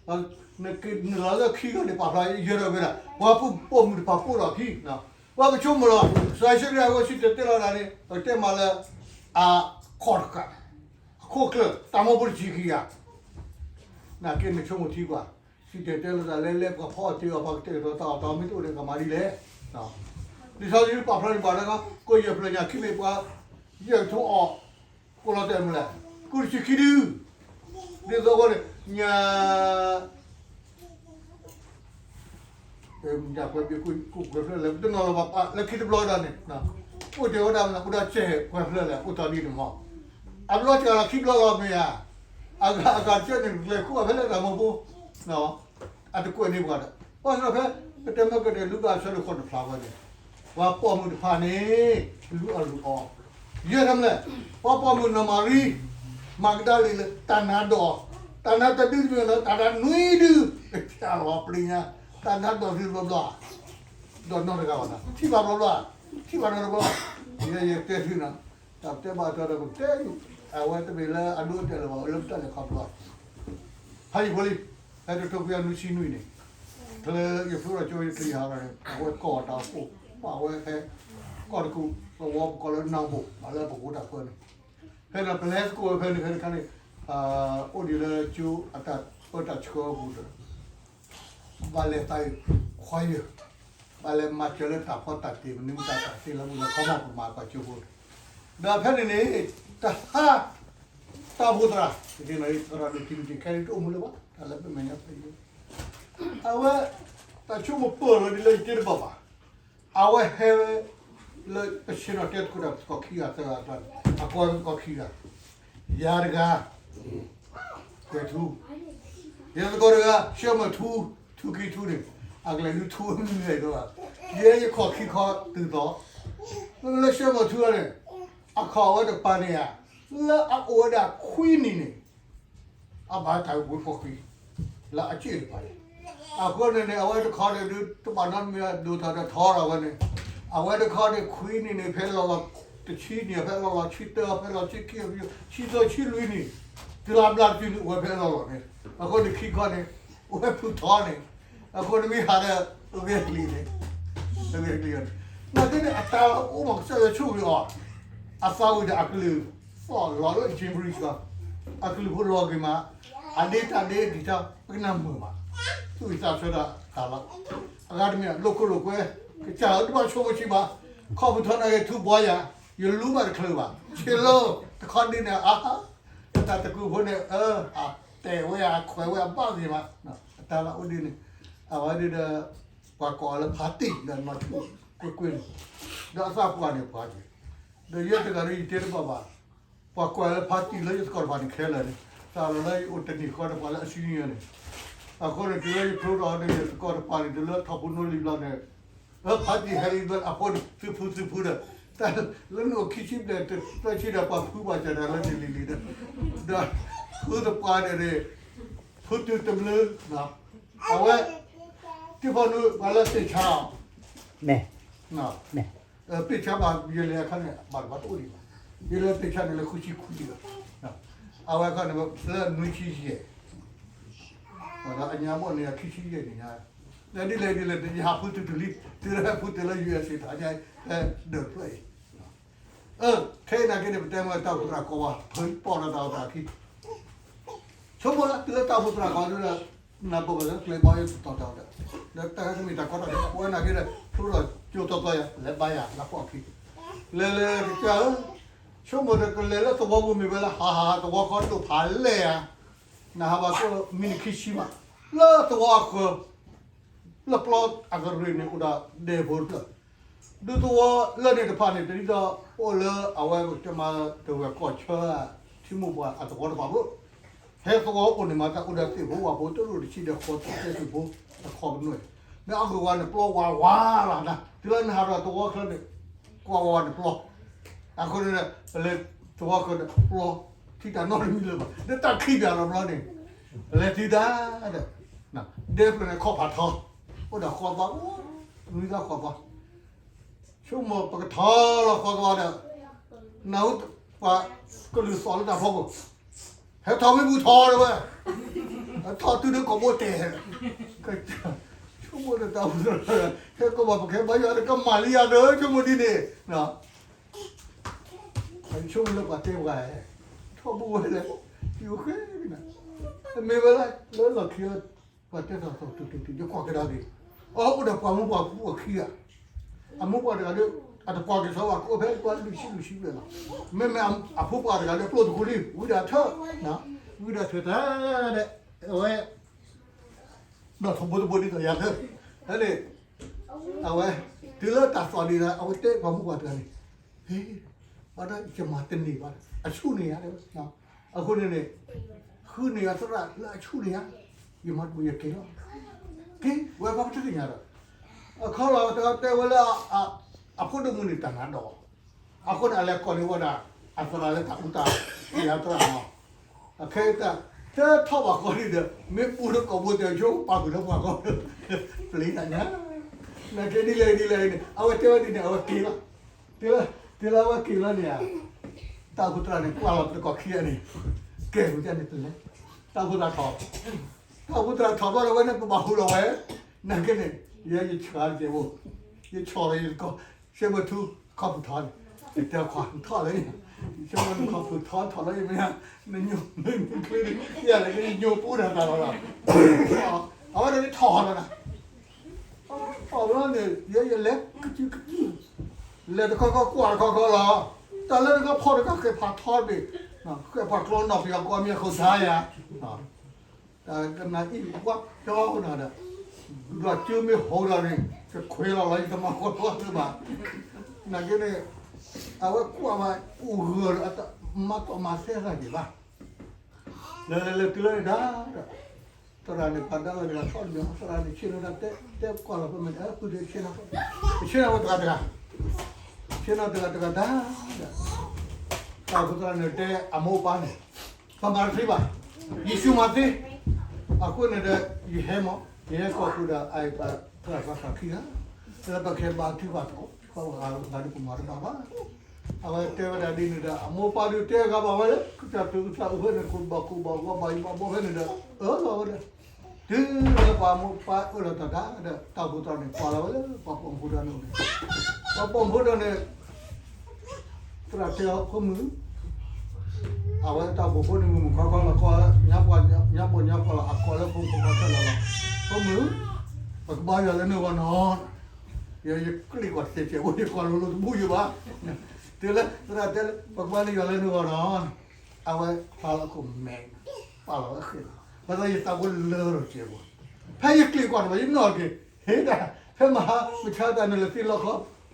နုာ်လီၤလၢခံဂီၢ်န့ၣ် ပာ်ဖျါယဲၢ်ထီၣ်ဝဲဒၣ် ပှၤပိာ်မုၣ်တဖၣ်ပိာ်ထီၣ်အခံ, ပှၤကဆိကမိၣ်လီၤ ကစၢ်ယ့ၣ်ၡူးခရံာ်အဝဲစံၣ်တဲၤတဲလီၤဒၣ်န့ၣ် ပကတဲမးလၢ အခီၣ်တဃာ်, အခိၣ်ကျၢၢ် တၢ်မၢဖိတဆံခံဂၤ နာ်က့နဆိကမိၣ်ထံကွၢ်, စံၣ်တဲၤတဲလီၤတၢ်လဲလဲ ပှၤဖီအီၣ်တ့ၢ်အီၤ ပှၤကတဲာ်ကတီၤသးအီၣ်တၢ်အီၣ်မ့ၢ်တအိၣ်န့ၣ် ကမၤဒ်လဲၣ်. လံာ်စီဆှံပာ်ဖျါန့ၣ်ဘၣ်လၢ ကိးယဲၢ်ဖျၢၣ်ညါခံမ့ၢ်ပှၤ ယဲၢ်ကထိအီၣ် ကိးလီၤတဲာ်မနုၤလဲၣ်, ကူၣ်တဆံခံဒု, ဒ်သိးအဃိန့ၣ် ညါ ကွဲးဖျၢၣ်လဲၣ် ပတနီၤလီၤဘၣ်လၢခံတဘျီဒၣ်န့ၣ်, အိၣ်တဲဝဲဒၣ်မနုၤ အိၣ်ဒၣ်စဲးကွဲးဖျၢၣ်လဲၣ် အိၣ်တ့ၢ်ဒ်န့ၣ်မး, အဘျီစှၤလီၤခံဘျီလီၤမ့ၢ်ဧါ, အဂၤအဂၤတကဲန့ၣ် ကျဲၤခိၣ်အဖဲလဲၣ်တၢ်မၢဖိ အတကွဲးန့ၢ်ပှၤဒီး ဘၣ်ဆၣ်ဒီးဖဲ ပတဲမ့ၢ်ကတဲာ်လူၤကၣ်အဆၢဒိၣ်ဃိးတဖျါဝဲန့ၣ် ပှၤပိာ်မုၣ်တဖၣ်န့ၣ် လူၤအီၣ်လူၤအီ ယဲၢ်ထီၣ်မနုၤလဲၣ်, ပှၤပိာ်မုၣ်နီၢ်မၤရံ မၤကဒၤလံလၢတၢ်နါဒိး, တၢ်နါတဒုတမ့ၢ်လၢ တၢ်နါနွံဒု, ကစၢ်လီၤပျံၤညါ, တၢ်နါဒိးသုတဘျီဘျီ, ဒိးနီတဂၤဘၣ်နီၤ, ထံၣ်ဘၣ်ဘျီဘျီ, ထံၣ်ဘၣ်နီတဘျီ, ယဲယတဲသုနီၤ, တၢ်တဲဘၣ်တၢ်ဒီးပတဲ, အဝဲတမ့ၢ်လၢအဒိအတဲာ်လၢၤဘၣ် လၢပတၢ်လဲၤခီဖျိ ဖးယံာ်ဖိလံ, ဖဲတထိခွံနွံဆံနွံန့ၣ်, ဖဲယဖျိထီၣ်ကၠိယကလံၤဟးဂီၤန့ၣ် အဝဲကီၢ်တၢ်အိၣ်ဖှိၣ် ပာ်ဝဲဖဲ ကီၢ်တကူၣ် သဝီပကိးလၢနၢ်ဘိၣ် မၤလၢပကိးတၢ်ဖၢန့ၣ်, ဖဲန့ၣ် ပလဲသကိးဝဲဖဲန့ၣ် ဖဲန့ၣ်ခါန့ၣ်, အိၣ်ဒံးလၢကၠိအတၢ်ပၢတၢ်ဆှၢအပူၤဒီး ဘၣ်လဲၤသးအုးခွါယၢၢ်, ဘၣ်လဲၤမၤစၢၤလၢတၢ်ဖီတၢ်တ့ၢ် မနုၤမတၤတၢ်သ့လၢမုၢ်လၢခီမီၢ်ပမၤကီၢ်ကၠိဖိ, ဒီးဖဲန့ၣ်န့ၣ် တဟါ တၢ်အိၣ်ဖှိၣ်သရၣ် သရၣ်ဒိၣ်ထံမတံၤ ခဲအံၤတအိၣ်မူလၢၤဘၣ် တၢ်လၢပမဲာ်ညါဖဲအံၤ, အဝဲ တၢ်ဆိကမိၣ်ပၢၢ်လီၤဒ်လၢယတဲတဘၣ်ဘၣ်, အဝဲဟဲဝဲ လၢပဆ့ၣ်နီၤတဲသကိးတၢ်ပသကိးခံဂၤသၢဂၤအကျါန့ၣ် အကိးဝဲပသကိးခံဂၤ, ယၤတဂၤ ကွဲၤထူ, ယသကိးတဂၤ ဆှၢမုၢ်ထူ, ထူခံထူန့ၣ် အကလဲၤဒုထူမနုၤလဲၣ်ဒီး, ယဲယခီၣ်ခံခီတုၤသိး, လၢဆှၢမုၢ်ထူန့ၣ် အခီၣ်ဝဲတကပၤန့ၣ်ဧါ, လၢအအိၣ်ဝဲဒၣ်ခွံနံၣ်န့ၣ် အဘၣ်တၢ်ဝံၤဖိဃီဃံ လၢအစ့ၣ်တကပၤန့ၣ်, အဃိန့ၣ်န့ၣ် အဝဲတခီန့ၣ်ဒုး တဘၣ်နီတမံၤဒိၣ်ထီၣ်ဒီးထီထီၣ်ဝဲန့ၣ်, အဝဲတခီန့ၣ်ခွံနံၣ်န့ၣ် ဖဲလီၤလီၤတဆံနံၣ် ဖဲလီၤလီၤဆံတၢ ဖဲလီၤဆံခံ ဆံသၢဆံလွံၢ်နံၣ်, တုၤလၢအဘျါတစုန့ၣ် အိၣ်ဝဲဖဲလီၤလီၤန့ၣ်, အဃိန့ၣ်ခံခီန့ၣ် အိၣ်ဝဲဖုထီန့ၣ်, အဃိန့ၣ်မ့ၢ်ဟးဒီး ဂဲၤကလံၤန့ၣ်, ဂဲၤကလံၤန့ၣ်, နာ်က့န့ၣ် အတၢ်အိၣ်မးကစၢ်ယွၤဆိၣ်ဂ့ၤအီၤ, အသးဝံၤဒီးအကလုၢ်သီၣ်လီၤလၢ Cambridge ကီး, အကလုၢ်ဖိလီၤက့ၤမး, အဒ့တၢ်ဒ့ဒံးတၢ် ပကနၢ်မုာ်မး, သူၣ်ဝံၣ်သးဆၢတၢ်တၢ်လီၤ, အဂၤတမ့ၢ် လိာ်ခိၣ်လိာ်ကွဲ, ကစၢ်ဧၢ တဘၣ်ဆိကမိၣ်ဆံးဘၣ်, ခီၣ်ဖုထီနာ်က့ ထူဘှီယၤ, ယလူၤဘၣ်တချုးဘၣ်, ဆ့လၢ တခီဒ့န့ၣ် အါ တၢ်တကုာ်ဖိန့ၣ် အတဲာ်ဝဲ အခွဲးဝဲ အဘၣ်ဂ့ၤမး, အတၢ်လၢအိၣ်ဒ်န့ၣ်, အဝဲဒ်ဒီး ပှၤကိးအီၤလၢဖါတံၢ်လၢနီၢ်ထူၣ်ကွ့ၢ်ကွ့ၢ်န့ၣ်, ဒီးအသးပှၢ်န့ၣ်ပှၤက့ၤ, ဒီးယဲတဂၤဒီးယတဲတဘၣ်ဘၣ်, ပှၤကိးအီၤလၢဖါတံၢ်လၢယသကိးတဖၣ်န့ၣ်ခဲလၢာ်န့ၣ်, သးလီၤလၢယအိၣ်တနံၣ်ဃီတပှၤလၢအဆံနံၣ်န့ၣ်, အဃိန့ၣ် တုၤလၢယဖျိထီၣ်န့ၣ် ယသကိးတပၤန့ၣ် တုၤလၢထီၣ်ဖိနီၢ်လံၤဘျီန့ၣ် ဖါတံၢ်ဟဲလံဘျီ အဖိန့ၣ် သုဖုသုဖုဒီး, တၢ်လၢနအိၣ်ခံဆံဘျဲၣ်တသၢဆံဒီး ပှၤဖုဘၣ်စၢၤတၢ်လၢန့ၣ်လံၤလံၤဒီး, ဒီး ဖုသပှၢ်န့ၣ်န့ၣ် ဖုတုၤတဘျုး, အဝဲ တံၤဖီနုာ်ပှၤလၢသ့ၣ်ဆါအီၤ, ပ့ၢ်ဆါဘၣ် ယလဲၤအခါန့ၣ် ဘၣ်တဘၣ်တအိၣ်ဒံးဘၣ်, ယလဲၤပ့ၢ်ဆါန့ၣ်လၢဃုဆံခွံလံ, အဝဲခီန့ၣ် လၢနွံဆံယဲၢ် အညါဘီၣ်န့ၣ် ခံဆံယဲၢ်နံၣ်ညါ, ဒ်လဲၣ်ဒ်လဲၣ် ယဟးဖုတုၤတုၤလံ, တုၤလၢဟဲဖုတုၤလၢ ယူၣ်အ့းအ့း တဟါညါ ဟဲဒၢးတဖျၢၣ်အံၤ, ခဲအံၤနာ်က့န့ၣ် ပတဲမ့ၢ်တၢ်အိၣ်ဖှိၣ်သရၣ်ကိးဘၣ် ဖုပီၣ်လီၤတၢ်အိၣ်သးခံ ဆိကမိၣ်လၢတုၤလၢတၢ်အိၣ်ဖှိၣ်သရၣ်ကိးဒ်ဒီး နၢ်ပၢၢ်ဘၣ်လၢကျဲဘီယဲၢ်တတီၤတၢ်အိၣ်ဒီး, ဒီးတၢ်မ့ၢ်တၢ်ကီတၢ်ခဲ အဝဲနာ်က့ဒီး ဖျိထီၣ်ကၠိတီတီယၤ လဲၤဘါယၤလၢပီၣ်ခံ, လဲၤလဲၤကစၢ်ဧၢ, ဆိကမိၣ်ဒီးကလဲၤလၢသဝီပူၤမ့ၢ်ဝဲလၢဟးဟးသဝီခီဒိၣ်ဖးလဲၢ်ဧါ, နဟးဘၣ်ကိၣ်မံးနံးခံဆံမး, လၢသဝီအဃၢၤ လၢပျီအကရ့ၣ်န့ၣ် အိၣ်ဒီးဒဲဖိတဖျၢၣ်, ဒူသဝီလၢန့ၣ်တဖၣ်န့ၣ် တဒ်သိးအိၣ်လၢအဝဲတဲမးတဝဲၢ်ကီၢ်ဆၢ ထံမိၢ်ပှၢ်အသဝီတဖၣ်ဖိ, ဟဲသဝီအိၣ်န့ၣ်မး တၢ်အိၣ်ဒီးသ့ၣ်ဖိဝၣ်ဖိ တရူးတဆံဒီးဃီသ့ၣ်ဖိ တခီပနွဲၣ်, မ့ၢ်အဂုၤဝါန့ၣ်ပျီဝါဝါလီၤနၤ, တုၤလၢနဟးဒီးသဝီချၢန့ၣ် ကွၢ်ဝါဝါန့ၣ်ပျီ, အဃိန့ၣ် ပလဲၤသဝီချၢန့ၣ်ပျီ, ထံတၢ်နီတမံၤလၢၤဘၣ် လၢတၢ်ခံးပၠးလီၤဘျီန့ၣ်, ပလဲၤတုၤတၢ်ဒီး ဒဲဖျၢၣ်န့ၣ်ခီၣ်ဖးထီ, အိၣ်ဒီးဃီသီ, နွံသီဃီသီ, ဆိကမိၣ်ပကထီလီၤဃီသီဒီး နၢ်ဟူပှၤကလုာ်သီၣ်လၢတၢ်ဖီခိၣ်, ဟဲထီၣ်မ့ၢ်ပူၤထီၣ်တဲဝဲ, ထီၣ်တုၤဒီးကိာ်ဘိတဲာ်, ဆိကမိၣ်ဒီးတၢ်အိၣ်သရၣ်, ဟဲကီၢ်ဘၣ်ပကဲဘါယွၤဒီးကမၤလံယၤဒီး ဆိကမိၣ်ဒ်န့ၣ်, ဆိကမိၣ်လၢပှၤတဲပှၤ, ထီၣ်ဘိဝဲလဲၣ်, ယိၤဃဲ, မ့ၢ်ဝဲလၢလီၢ်ခံ ပှၤတဲထီၣ်သီၣ်တုၤတုၤတုၤ ယကွၢ်ကဒါက့ၤ, အအိၣ်ဒီးပှၤမိၢ်ပှၢ်ဖိအခံဂၤ, အမိၢ်ပှၢ်တဂၤဒီး အတကွၢ်က့ၤထီၣ်ဘၣ် ကအိၣ်ဖဲပှၤလွံၢ်ဆံလွံၢ်ဆံဘျဲၣ်လီၤ, မ့မ့ၢ်အဖိပှၢ်တဂၤဒီး ပျိၢ်တဃူလံ ဝံဒၣ်ထၢ, ဝံဒၣ်ထၢတၢ်ဒီး အဝဲ ဒီးထီဘိတဘိဒ်သိးယၤသၢ, ဖဲန့ၣ် အဝဲ တုၤလၢတၢ်သီၣ်ဒံးဒီး အဝဲတဲပှၤမိၢ်ပှၢ်တဂၤန့ၣ်, ဟ့, ဘၣ်ဒီးယမၤတန့ၢ်ဘၣ်, အဆူၣ်န့ၢ်ယၤတဲဝဲ, အဃိန့ၣ်န့ၣ် ဃုန့ၢ်ယၤသရၣ်လၢအဆူၣ်န့ၢ်ယၤ, ယမၤတဘၣ်ယက့ၤလီၤ, က့ၤဝဲဘၣ်ပတသ့ၣ်ညါဒီး, အခီလီၤတဂၤတဲဝဲလၢ အဖိဒိၣ်မုၣ်န့ၣ်တၢ်နါဒီး အဃိန့ၣ် အလဲၤကိးန့ၢ်ဝဲဒၣ် အသရၣ်လၢတၢ်အူတၢ်ပှ့ၤအသရၣ်လီၤ, အခဲအံၤတၢ် တထီၣ်ဘၣ်ဃီဒံးဒီး မ့ၢ်ပူၤဒီးကိာ်ဘိတဲာ်ဆိ ပာ်ဃုာ်လၢပှၤဂီၢ်ဒီး ပျံၤတၢ်ညါ, နာ်က့ဒ်လဲၣ်ဒ်လဲၣ်န့ၣ် အဝဲတဲဝဲဒ်န့ၣ် အဝဲက့ၤလီၤ, တုၤလၢ တုၤလၢအဝဲက့ၤလီၤန့ၣ်ဧါ, တၢ်အိၣ်ဖှိၣ်သရၣ်န့ၣ် ကွၢ်လီၤတကီၢ်ခံဂၤန့ၣ်, ကဲဝဲန့ၣ်တလဲၤ, တၢ်အိၣ်ဖှိၣ်သရၣ်ထီၣ် တၢ်အိၣ်ဖှိၣ်သရၣ်ထီၣ်ဘျီဒီး ဝဲန့ၣ်ပဘၣ်ဟူးလီၤဝဲ, နာ်က့န့ၣ် ယဲယဆှးတကဲးဖိ, ယဆီၣ်လီၤယတကီၢ်, ဆၢမုၢ်ထူ ခီၣ်ဖုၣ်ထီန့ၣ်, ယတဲခွါထီၣ်လၢ, ဆၢမုၢ်ထူခီၣ်ဖုၣ်ထီထီၣ်လၢယမ့ၢ်, နညိၣ်မ့ၢ်နချ့န့ၣ် ယၤလၢညိၣ်ပူၤတၢ်တၢ်လီၤလီၤ, အဝဲန့ၣ်ထီၣ်လီၤနၤ အီၣ်ဘျီန့ၣ် ယဲယလဲၤကစုကစု, လဲၤတခီခီကွၢ်တခီခီလီၤ, တၢ်လၢနကဖီၣ်တခီဃဲၣ်ဖးထီတဘ့ၣ်, ဃဲၣ်ဖးကျီနီၣ်ပယီၤကီမ့ၢ်အခိၣ်ဆါယၤ, တၢ်ကနၣ်အံၤဝဲပျီနၤဒီး, ဒွးကၠိမ့ၢ်ဟိးဒီးန့ၣ် ကခွဲးလီၤလီၤယတမၤဃီထီၣ်လၢၤဘၣ်, နာ်က့န့ၣ်, အဝဲကွၢ်ဘၣ်အိၣ်ဂၢၢ်ဒီး မၤတီၢ်မၤသဲသးက့ၤဘၣ် လဲၤလဲၤလဲၤတုၤလၢန့ၣ်ဒီး, သရၣ်န့ၣ်ပာ်ဒါလီၤတဂၤထီၣ်တဂၤ, သရၣ်န့ၣ်ဆ့ၣ်နီၤတၢ်တဲ တဲကွၢ်လီၤပမ့ၢ် ပုၢ်ဒ့ဆ့ၣ်နီၤ, ပဆ့ၣ်နီၤဝဲတဂၤတဂၤ, ဆ့ၣ်နီၤတဂၤတဂၤဒါဒီး, တၢ်အိၣ်ဖှိၣ်သရၣ်န့ၣ်တဲအမိၢ်အပၢ်န့ၣ်, ပမၤတသ့ဘၣ်, ယ့ၣ်ၡူးမၤသ့, အဃိန့ၣ်ဒီး ယဟဲမး ယဟဲကိးဃုာ်ဒီး အအံၤပသရၣ်သးစၢ်ခံဂၤ, လၢပကဟဲဘါထုကဖၣ်တၢ်, ပှၤဂၤဒီးပမၤတဘၣ်ဘၣ် အဝဲတဲဝဲဒၣ်ဒ်န့ၣ်ဒီး အမိၢ်ပၢ်ဒုးတဲဂၤဘၣ်ဝဲလၢ ကစၢ်တုၤကစၢ်အိၣ်ဖဲန့ၣ် ကိးဘၣ်ကိးဘၣ်ဂီၢ်ဘၣ်ယံၤဘၣ်ဘီဖဲန့ၣ်ဒီး အၢၣ်လီၤဝဲဒၣ်, တုၤလၢပှၤမိၢ်ပၢ်အၢၣ်လီၤတၢ်ဒါဒီး တၢ်အိၣ်ဖှိၣ်သရၣ်န့ၣ် ကွၢ်လီၤဝဲလၢပှၤပိာ်မုၣ်ဖိဒီးန့ၣ်, ပှၤပိာ်မုၣ်ဖိဒီးန့ၣ် သရၣ်တဲအီၤ ဖိမုၣ် အဝဲတၢ်အိၣ်ဖှိၣ်ဖိန့ၣ် မုၢ်မုၢ်ခီခီလီၤ ကီၢ်ညါပှၤညါပိာ်ညါပှီၢ်လီၤ အကိးလၢဖိမုၣ်ဖိခွါခဲလၢာ်လီၤ, ဖိမုၣ် ပကဘါယွၤလၢနဂီၢ်နီၤ, ယကျ့ၣ်ကွၢ်တစဲးစဲးဖိ ယကွၢ်လိၤလိၤတဘူၣ်ယဘၣ်, တုၤလၢသရၣ်တဲလၢ ပကဘါလၢယွၤလၢနဂီၢ်နီၤ, အဝဲဖျါလီၤအခိၣ်မဲာ်, ပာ်လီၤဝဲဃ့ၢ်လီၤ, ပသးယသးဖိလၢလီၤစဲးဖိ, ဖဲယကျ့ၣ်ကွၢ်န့ၣ် ယနီၣ်က့ၤ ဟ့ၣ်ဒၣ် ဖဲမဟါမဆါတၢ်နုာ်လၢသ့လီခ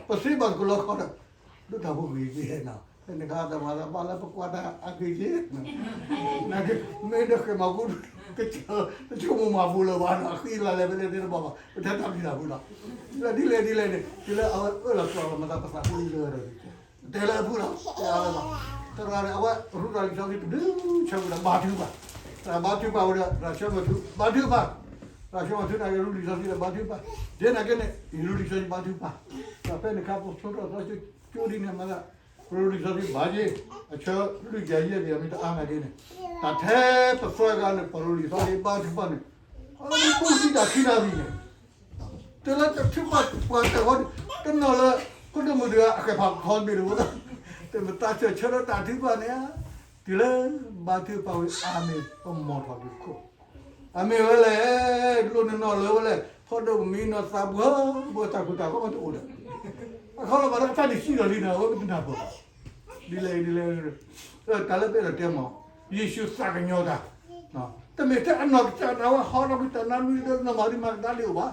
ီ, ပသ့ဘၣ်သကိးလီခီဒီး ဒိၣ်တၢ်ဖိဂ့ၤက့ၤနီၤ, ဖဲန့ၣ်ခါတၢ်မၤသးဘၣ်လၢပကွၢ်တၢ်အဂ့ၤက့ၤ, နာ်က့ မ့ၢ်တဃဲၢ်မၤကူ ကစၢ်တဆိကမိၣ်မၤပူၤလၢၤဘၣ်နီၤ, အဃံအလၤလဲၤဖဲလဲၣ်သ့ၣ်တဘၣ်ဘၣ်, ပတဲတၢ်ဘျုးတၢ်ဖှိၣ်လီၤ, ဒ်လဲၣ်ဒ်လဲၣ်ဒ်လဲၣ်န့ၣ် တုၤလၢအဝဲအၢၣ်လီၤကွၢ်လီၤမၤသးပသးဖိလၢလီၤဒီး တဲလၢအဖုၣ်လီၤ, တဲအါလၢၤဘၣ်, သရၣ်န့ၣ် အဝဲရူၢ်တၢ်လံာ်စီဆှံတဒုဆၢဝံၤဒီးဘါထုကဖၣ်, သရၣ်ဘါထုကဖၣ်ဝဲဒီး သရၣ်ဆၢမုၢ်ထူ ဘါထုကဖၣ်, သရၣ်ဆၢမုၢ်ထူန့ၣ်က့ ရူၢ်လံာ်စီဆှံဒီးဘါထုကဖၣ်, ဒ်န့ၣ်က့န့ၣ် ရူၢ်လံာ်စီဆှံဘါထုကဖၣ်, ဒီးဖဲန့ၣ်ခါ ပဆိထီၣ်သီဆိကၠိဒ်န့ၣ်မၤသး, ရူၢ်လံာ်စီဆှံဘါယ့ၢ်, အဆၢလွံၢ်ကယၤယဲၢ်ကယၤမ့ၢ်တအါနာ်က့န့ၣ်, တၢ်ထဲပသွဲဂၤန့ၣ် ပရူၢ်လံာ်စီဆှံဘါထုကဖၣ်န့ၣ်, အဝဲမ့ၢ်ပိၢ်စံးတၢ်ခံနၣ်ရံၣ်န့ၣ် တုၤလၢတထုးဘၣ်ပှၤတၢ်ဂီၢ်, တနီၤလၢ ဖိဒိၣ်မုၣ်တဂၤအဃဲၣ်ဖးထီတဘ့ၣ်တဝဲ, တမ့ၢ်တၢ်ဆၢဆၢလၢတၢ်ထုကဖၣ်န့ၣ်ဧါ, တုၤလၢဘါထုကဖၣ်ဝံၤ အၤမ့ၣ် ပမီၢ်ထီၣ်က့ၤခိၣ်, အၤမ့ၣ်ဝဲလဲၣ်, ဒိၣ်နနီၢ်လၢဝဲလဲၣ်, ဖိဒိၣ်မုၣ်မံနီၤသးပှၢ်, ပှၤတၢ်ခိၣ်တၢ်ဂီၤမ့ၢ်တအိၣ်ဒီး, အခီလီၤဘၣ်လၢအတၢ်န့ၣ်စံၣ်လီၤလံနီၤ အဝဲမ့ၢ်တနၢ်ပၢၢ်ဘၣ်, ဒ်လဲၣ်ဒ်လဲၣ်, တၢ်လၢပအဲၣ်ဒိးတဲမး, ယ့ၣ်ၡူးသးကညီၤတၢ်, တမ့ၢ်ထဲအနီၢ်ကစၢ်ဒၣ်ဝဲဟီထီၣ်ကွံာ်တၢ်နါနွံဒီးနီၢ်မၤရံမၤကဒၤလံအိၣ်ဘၣ်,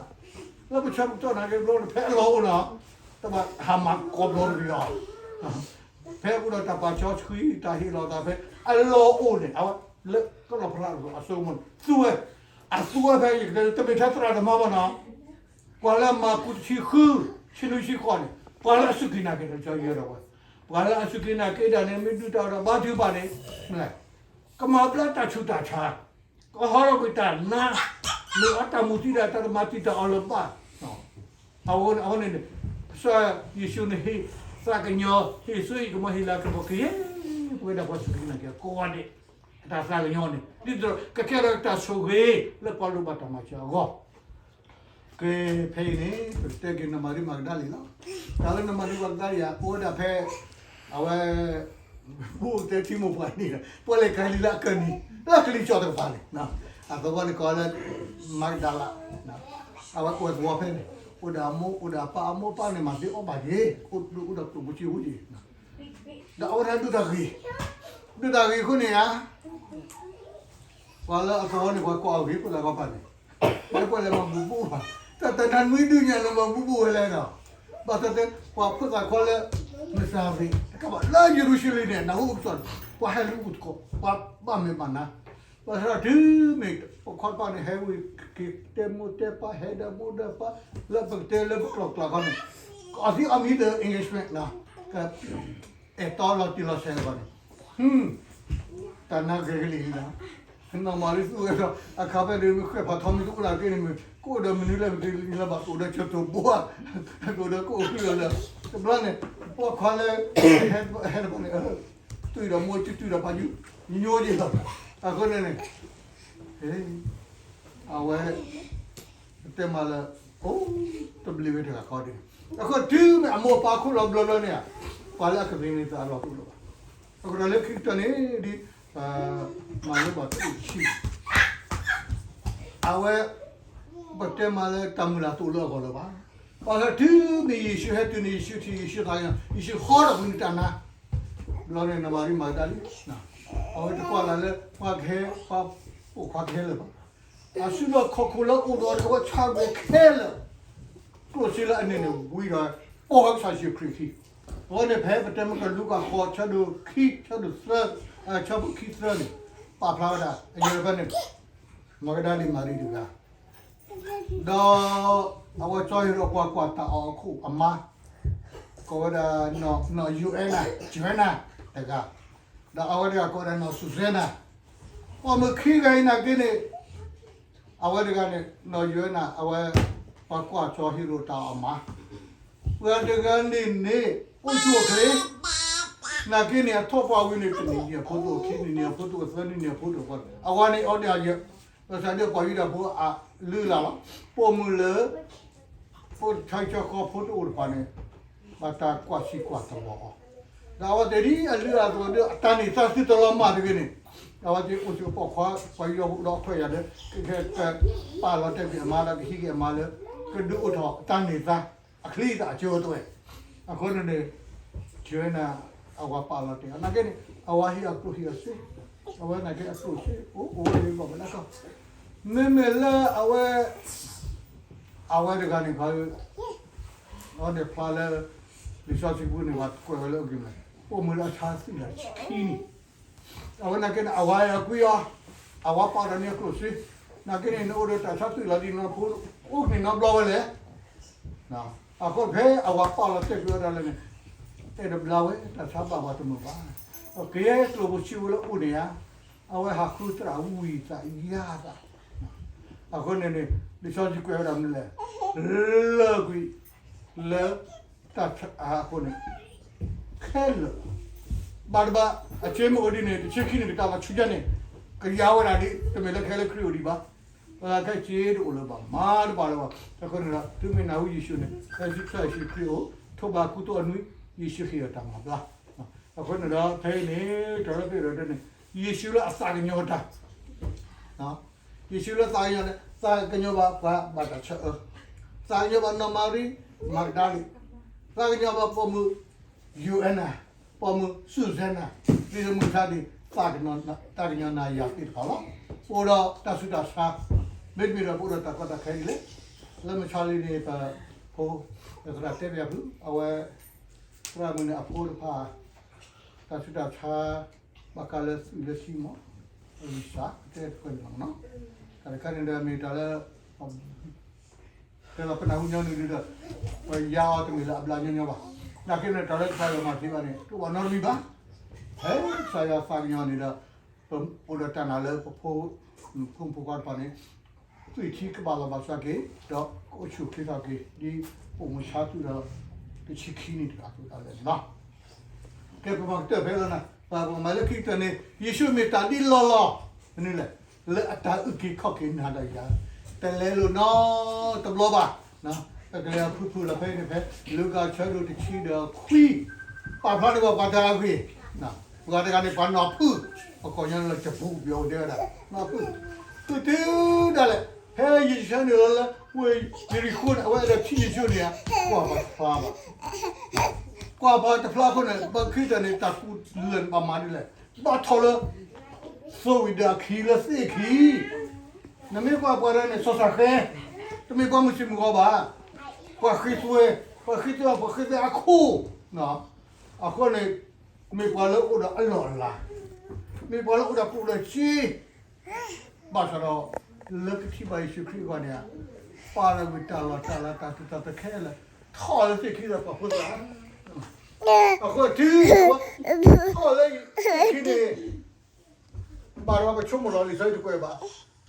လၢပဆၢကတီၢ်နာ်က့ဘျီန့ၣ် ဖဲအလီၢ်အိၣ်နီၤ, တဘၣ်ဟးမၤကိးဘျီတဂ့ၤအီၤ, ဖဲအိၣ်ဒီးတၢ်ပာ်စီဆှံ တၢ်ဟ့ၣ်လီၤသးဖဲအလီၢ်အိၣ်န့ၣ် အဝဲလၢကလီၢ်ဖျါအစိကမီၤန့ၣ် သူဝဲ, အသူဝဲဖဲယကတဲ တမ့ၢ်ထဲသရၣ်သမါဘၣ်နီၤ, ပှၤလၢအမၤကူတဆံဃု ဆံနွံဆံဃိးန့ၣ် ပှၤလၢအစူၢ်က့ၤနာ်က့ၤတၢ် ကစၢ်ယွၤဒီးဝဲ, ပှၤလၢအစူၢ်က့ၤနာ်က့ၤတၢ်န့ၣ် မ့ၢ်ဒုၣ်တၢ်အီၣ်တၢ်ဘါထုကဖၣ်န့ၣ် ကမၤဘျါတၢ်ဆူးတၢ်ဆါ, ကဟီထီၣ်ကွံာ်တၢ်နါ, မ့ၢ်အတၢ်မူသံတၢ် တၢ်တမၤတံာ်တာ်အီၤလၢၤဘၣ်. အဝဲန့ၣ်န့ၣ် ကစၢ်ယ့ၣ်ၡူးန့ၣ်ဟ့ၣ်သးကညီၤ ဟ့ၣ်စိဟ့ၣ်ကမီၤ ဟ့ၣ်လၤကပီၤက့ၤ ပဝဲဒၣ်ပှၤစူၢ်က့ၤနာ်က့ၤ ကိးဂၤဒဲး အတၢ်သးကညီၤန့ၣ် ဒ်သိးကကဲထီၣ်တၢ်ဆိၣ်ဂ့ၤ လၢပှၤလိၣ်ဘၣ်တၢ်မၤစၢၤအဂီၢ် ကဲ ဖဲအံၤန့ၣ် ပကတဲက့ၤနီၢ်မၤရံမၤကဒၤလံလီၤ. တၢ်လၢနီၢ်မၤရံမၤကဒၤလံဧါ အိၣ်ဝဲဒၣ်ဖဲ အဝဲ ဘူးကတဲထံမိၢ်ပှၢ်န့ၣ် ပှၤလဲၤကၤလံလၢအကၢၢ်နံၤ လၢကလံၤစိးတကပၤန့ၣ် အသဝီန့ၣ်ကိးလၢ မၤကဒၤလး အဝဲအိၣ်သဝီဖဲန့ၣ် အိၣ်ဒီးအမိၢ် အိၣ်ဒီးအပၢ် အမိၢ်အပၢ်န့ၣ် မၤသ့အီၣ်ဘၣ်က့ၤ အိၣ်ဒိၣ်အိၣ်ဒီးကျိၣ်ဖိစ့ဖိက့ၤ ဒီးအဝဲဒၣ်ဒိၣ်တၢ်ဂ့ၤ ဒိၣ်တၢ်ဂ့ၤအဃိန့ၣ်ဧါ ပှၤလၢအသဝီန့ၣ် ပှၤကိးအဂ့ၤဖိသၣ်ခီပၤန့ၣ် ပှၤလဲၤမၤဘူၣ်ဘူၣ်ဘၣ် တၢ်တနွံဒုညါလၢမၤဘူၣ်ဘူၣ်ဝဲလဲၣ်ဒီး ဘၣ်ဆၣ်တဲ ပှၤဖိသၣ်ခီလၢ နစၤရ့း တကးဘၣ်လၢယရူၤၡလ့ၣ်န့ၣ် နၢ်ဟူကစီၣ်န့ၣ် ပှၤဟဲလူၤသကိး ပှၤဘၣ်မဲာ်ဘၣ်နါ ဘၣ်ဆၣ်ဒီးတုၤမ့ၢ် ပခီတဖၣ်န့ၣ် ဟဲဝံၤက့ၤတဲမိၢ်တဲပၢ် ဟဲဒီးမိၢ်ဒီးပၢ် လၢပကတဲလၢပကျိာ်ကျါခီန့ၣ် ကအီၣ်သံအီၣ်မံဒီး engagement နီၤ က အဲၣ်တီလီၤတံၢ်လီၤဆဲးလၢပှၤန့ၣ် တၢ်နါဂ့ၤကလံၤလံနီၤ နီၢ်မၤရံသူဝဲဒီး အခါဖဲန့ၣ် မ့ၢ်ဃဲၣ်ဖးထီမ့ၢ်တအိၣ်လၢက့န့ၣ်မ့ၢ် ကအိၣ်ဒီးမနုၤလၢမနုၤလၢဘၣ် ကအိၣ်ဒီးကၠိတိၢ်ဘိဧါ ကအိၣ်ဒီးကအိၣ်ဃုာ်လီၤလၢ တဘျီန့ၣ် ပှၤခွါလၢ ဟဲတဖၣ်န့ၣ် တုၤဒီးမိၢ်စုတုၤဒီးဖးယူ ညိက့ၤလီၤ အဃိန့ၣ်န့ၣ် အဝဲ တဲမးလၢ အိၣ် တဘျုးဝဲတဂၤခီဒ်န့ၣ် အဃိတုၤမ့ၢ်အမိၢ်အပၢ်ခိၣ်လီၤဘျီဘျီန့ၣ်ဧါ ပှၤလၢအကသ့န့ၣ်သးလီၤတအိၣ်လၢၤဘၣ် အဃိဒီးလၢခံကတၢၢ်န့ၣ် ဒ် မၤလိဘၣ်တအိၣ်တဆံ အဝဲ ပတဲမးလၢတၢ်မုၢ်လၢ်တအိၣ်လၢအဂီၢ်လၢၤဘၣ် ပှၤလၢတုၤမ့ၢ်ယ့ၣ်ၡူးဟဲတုၤန့ၣ် ယ့ၣ်ၡူးထံၣ် ယ့ၣ်ၡူးသးကညီၤ ယ့ၣ်ၡူးဟီထီၣ်ကွံာ်န့ၣ်တၢ်နါ ဘျီန့ၣ် နီၢ်မၤရံမၤကဒၤလံ အဝဲတကွၢ်လၢ်လၢ ပှၤကဟဲ ပှၤပိာ်ခွါကဟဲလၢၤဘၣ် အစုလီၢ်ခီၣ်ခိၣ်လၢအိၣ်ဒီးအဝဲဆါဝဲခဲလၢာ် ကျိၣ်စ့လၢအန့ၣ်န့ၣ် ဝံၤဒီး ပိာ်ဝဲကစၢ်ယ့ၣ်ၡူးခရံာ်အခံ အဃိန့ၣ် ဖဲပတဲမ့ၢ်ကလူၤကၣ်ဃိး ဆၢဒိၣ်ခံ ဆၢဒိၣ်သၢ ဆၢဖိခံသၢန့ၣ် ပာ်ဖျါဝဲဒၣ် အယဲၢ်ဖဲန့ၣ် မၤကဒၤလံမၤရံတဂၤ ဒီး အဝဲကၠီဟ့ရိၣ်ကွၢ်ကွၢ်တၢ်အီၣ်အခိၣ်အမါ ကိးဝဲဒၣ် နီၢ်ယိၤအဲနၤ Joanna တဂၤ ဒီးအဝဲတဂၤကိးဝဲဒၣ်နီၢ်စူၣ်စဲနၤ ပိာ်မုၣ်ခံဂၤအံၤနာ်က့န့ၣ် အဝဲတဂၤန့ၣ် နီၢ်ယိၤအဲနၤ အဝဲ ပှၤကွၢ်ကၠီဟ့ရိၣ်တၢ်အီၣ်အမါ ပှၤတဂၤန့ၣ်န့ၣ် အိၣ်ဆူၣ်အိၣ်ချ့ နာ်က့န့ၣ် အထီၣ်ပှၢ်ဝံၤန့ၣ် တနံၣ်နံၣ်အဖိတအိၣ် ခံနံၣ်နံၣ်အဖိတအိၣ် သၢနံၣ်နံၣ်အဖိတအိၣ် အဝဲန့ၣ်အီၤန့ၣ် ဘၣ်ဆၣ်ဒီးပှၤယူဒၤဖိအလုၢ်အလၢ်လီၤ ပိာ်မုၣ်လၢ ဖိတဆါဆၢဃီဖိတအိၣ်တဖၣ်န့ၣ် ဘၣ်တၢ်ကွၢ်ဆံးကွၢ်တလီၤအီၤ ဒီးအဝဲသ့ၣ်ဒ်အလုၢ်အလၢ်အသိးဒီး အတၢ်န့ၢ်သါသုတလီၤမၢ်တဂ့ၤန့ၣ် အဝဲသ့ၣ်အိၣ်ဆူၣ်အိၣ်ချ့ ပှၤယူဒၤဖိဒီးအခွဲးယာ်လၢ ကပာ်လီၤတဲာ်ကွံာ်အမါဒီးကဟံးက့ၤအမါလၢ ကဒုးအိၣ်ထီၣ်တၢ်န့ၢ်သါ အချံအသၣ်အကၢအသိးဝဲ အဃိန့ၣ်န့ၣ် Joanna အဝၤပာ်လီၤတဲာ်အီၤ နာ်က့န့ၣ် အဝၤဟ့ၣ်အကျိၣ်ဟ့ၣ်အစ့ အဝဲနာ်က့အကျိၣ်စ့ အိၣ်အိၣ်ဝဲလၢဂီၢ်မုၢ်လၢကီၢ် မ့မ့ၢ်လၢအဝဲ အဝဲတဂၤန့ၣ် အီၤန့ၣ်ဖျါလၢ လံာ်စီဆှံပူၤန့ၣ် ပှၤကွဲးဝဲလၢအဂ့ၢ်မး ပိာ်မုၣ်လၢအဆါသံၣ်လၢခံန့ၣ် အဝဲနာ်က့န့ၣ် အဝၤအဲၣ်ကွံအီၤ အဝၤပာ်ဒီးန့ၢ်အကျိၣ်စ့ နာ်က့န့ၣ် နအိၣ်ဒီးတၢ်ဆါသံၣ်လီၤဒ်န့ၣ်ဖိ အိၣ်ကန့ၢ်နီတဘျီဝဲလဲၣ် အဃိဖဲအဝၤပာ်လီၤတဲာ်ကွံာ်ဝဲဒၣ်လဲၣ်န့ၣ် အဲၣ်တဘျါဝဲ တၢ်ဆါဘၣ်ပှၤတမုာ်ဘၣ် ကယဲၢ်ကျိၣ်ဖိစ့ဖိလၢအအိၣ်န့ၣ်ဧါ အဝဲဟးဃုသရၣ်ဝံသးယါသး အဃိန့ၣ်န့ၣ် လံာ်စီဆှံကွဲးဝဲဒၣ်မနုၤလဲၣ် လၢာ်ကွံာ် လၢ တၢ်ဆါအဃိန့ၣ် ခဲလၢာ် ဘၣ်တဘၣ် အစ့မ့ၢ်အိၣ်ဒ်န့ၣ် တဆံခံနံၣ်တကးဘၣ်ဆူညါန့ၣ် ကယါဝဲဒၣ်ဒ် တမ့ၢ်လၢခဲလၢာ်ခရံာ်အိၣ်ဒံးဘၣ် ခဲစ့တအိၣ်လၢၤဘၣ် မၤတဘၣ်လၢၤဘၣ် အဃိန့ၣ်ဒီး သုမ့ၢ်နၢ်ဟူယ့ၣ်ၡူးန့ၣ် ဖဲကစၢ်ယ့ၣ်ၡူးခရံာ်အိၣ် ထိၣ်ဘၣ်ကူသိးအနွံ ယ့ၣ်ၡူးဟ့ၣ်အီၤတၢ်မၤဘျါ အဃိန့ၣ်ဒီး ဖဲအံၤန့ၣ် တၢ်လၢပအဲၣ်ဒိးတဲန့ၣ် ယ့ၣ်ၡူးလၢအသးကညီၤတၢ် ယ့ၣ်ၡူးလၢသးကညီၤန့ၣ် သးကညီၤဘၣ်ပှၤဘၣ်တၢ်ဆၢအၢ, သးကညီၤဘၣ်နီၢ်မၤရံ မၤကဒၤလံ, သးကညီၤဘၣ်ပိာ်မုၣ် ယူၤအဲနၤ, ပိာ်မုၣ်စူၣ်စဲနၤ, ဒ်သိးမုၢ်ဆါဒံး သးကညီၤနၤယၤသ့ၣ်တဖၣ်လီၤ. ပအိၣ်ဒီးတၢ်ဆူးတၢ်ဆါ, မ့တမ့ၢ်ဒီးပအိၣ်ဒီးတၢ်ကီတၢ်ခဲဒ်လဲၣ်. လၢမုၢ်ဆါလံန့ၣ် ပ ဖိ, သရၣ်တဲဘၣ်ဖု အဝဲ သရၣ်မုၣ်န့ၣ်အဖိတဖၣ် တၢ်ဆူးတၢ်ဆါ ဘၣ်ဃးလၢသွံၣ်လၢထံမး, အဂံၢ်စၢ်တဲတခွဲးန့ၣ်လီၤမနီၤ, တၢ်တခါန့ၣ်ဒီးမ့ၢ်တၢ်လၢ တဲလီၤပနၢ်ဟူညီနုၢ်ဒုဒီး ပယါအီၤတမ့ၢ်လၢအဘျါညီညီဘၣ်, နာ်က့န့ၣ် တၢ်လၢကစၢ်ယွၤမၤသ့ဘၣ်န့ၣ် တအိၣ်နီတမံၤဘၣ်, ဖဲကစၢ်ယွၤသးကညီၤန့ၣ်ဒီး ပအိၣ်ဒီးတၢ်နာ်လၢပဖိ ဖိမုၣ်ဖိခွါတဖၣ်န့ၣ် သွံၣ်ထံကဘၣ်လီၤဘၣ်စၢ်က့ၤ ဒီးကအိၣ်ဆူၣ်အိၣ်ချ့ထီၣ်က့ၤ ဒ်ပအိၣ်မုာ်ဆါသွံၣ်ဒီး တဆံခံနံၣ်တဂၤအသိးဒၣ်လဲာ်န့ၣ်လီၤ. ကဲပမၤကတၢၢ်ဖဲလီၤနၤ, ပမၤလၢခံကတၢၢ်န့ၣ် ယ့ၣ်ၡူးမ့ၢ်တၢ်ဒ်လီၢ်လီၢ် မနုၤလဲၣ်, လၢအတၢ်အုၣ်က့ၤခီၣ်က့ၤနၤဒီးယၤ တလဲၤလိာ်နီတဘျီဘၣ်. ပကလဲၤဖုၣ်ဖုၣ်လီၤဖဲအံၤန့ၣ် ဖဲလူၤကၣ်ဆၢဒိၣ်တဆံဒီးခွံ ပာ်ဖျါန့ၢ်ပှၤပှၤတဂၤအဂ့ၢ်, ပှၤတဂၤန့ၣ် ပှၤနီၢ်ဖုၣ်, ပကိးညီလၢ ကပူၤ ပယီၤအိၣ်ဒဲဝဲဒၣ် နီၢ်ဖုၣ်, ဖုၣ်တုၤဒၣ်လဲာ် ဖဲယ့ၣ်ၡူးဆၢနုာ်လီၤလၢ ဝ့ၢ်ယရံၣ်ဃိၤန့ၣ် အဝဲအဲၣ်ဒိးထံၣ်ယ့ၣ်ၡူးန့ၣ် ကွၢ်ပှၤတဖျါဘၣ်, ကွၢ်ပှၤတဖျါအဃိန့ၣ် ပခံကတၢၢ်န့ၣ် တၢ်ကူၣ်လၢာ်န့ၣ် ဘၣ်မၤဒ်လဲၣ်, ဘၣ်ထီၣ်လၢ သိဝံၤဒီးအခံလၢသ့ၣ်ခံ, နမ့ၢ်ကွၢ်ပှၤတဂၤန့ၣ် စီၤၡၤဃဲ, တမ့ၢ်ပှၤမုၢ်ဆ့ၣ်မုၢ်ဂီၤဘၣ်, ပှၤဃ့သွဲ, ပှၤဃ့သွဲ, ပှၤဃ့သွဲအခိၣ်, အဃိန့ၣ် မ့ၢ်ပှၤလၢအိၣ်ဒီးအလီၢ်အလၤ, မ့ၢ်ပှၤလၢအိၣ်ဒီးကျိၣ်ဒီးစ့, ဘၣ်ဆၣ်ဒီး လၢကထံၣ်ဘၣ်ယ့ၣ်ၡူးခရံာ်အဂီၢ်န့ၣ် ပာ်လီၤဝံၤတၢ်လီၢ်တၢ်လၤတၢ်သူၣ်တၢ်သးခဲလၢာ် ထီၣ်လၢသ့ၣ်ခံဒီးပာ်ဖှိၣ်သး, အဃိတုၤ ထီၣ်လၢသ့ၣ်ခံန့ၣ် ဘၣ်ဒီးပဆိကမိၣ်လီၤလံာ်စီဆှံတကွဲးဘၣ်,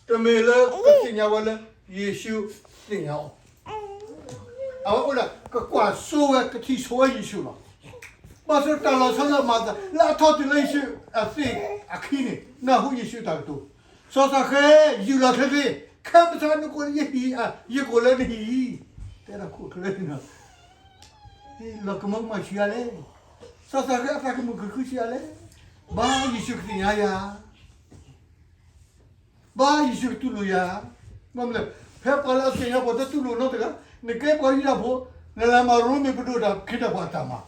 တမ့ၢ်လၢကသ့ၣ်ညါဝဲလၢ ယ့ၣ်ၡူးသ့ၣ်ညါအီၤ, အဝဲအိၣ်ဒၣ် ကကွၢ်စိဝဲ ကထံၣ်ဆိဝဲယ့ၣ်ၡူးလီၤ. ဘၣ်ဆၣ်တၢ်လီၤဆီလၢအမၤသး လၢအထီၣ်တုၤလၢယ့ၣ်ၡူးအသ့ၣ်အခံန့ၣ် နၢ်ဟူယ့ၣ်ၡူးတၢ်ကတိၤ, စီၤၡၤဃဲ, ယူၢ်လီၤချ့ချ့, ခဲပဆါနကိးလၢယဟံၣ်, ယကိးလၢနဟံၣ်, တဲဒၣ်ခိၣ်ချၢန့ၣ် လီၤကမၢကမၣ်ဆံးအါလဲၣ်, စီၤၡၤဃဲအသးကမုာ်ကခုဆံးအါလဲၣ်, ဘၣ်ယ့ၣ်ၡူးကသ့ၣ်ညါယၤ ဘၣ်ယ့ၣ်ၡူးကတူၢ်လိာ်ယၤ, မ့ၢ်မနုၤလဲၣ်, ဖဲပှၤလၢအသ့ၣ်ညါပှၤတတူၢ်လိာ်နီတဂၤ, နကဲပှၤယူဒၤဖိ, နလဲၤမၤရိမ့ၤပဒိၣ်တၢ်ခ့တၢ်ပှၤတၢ်မၤ,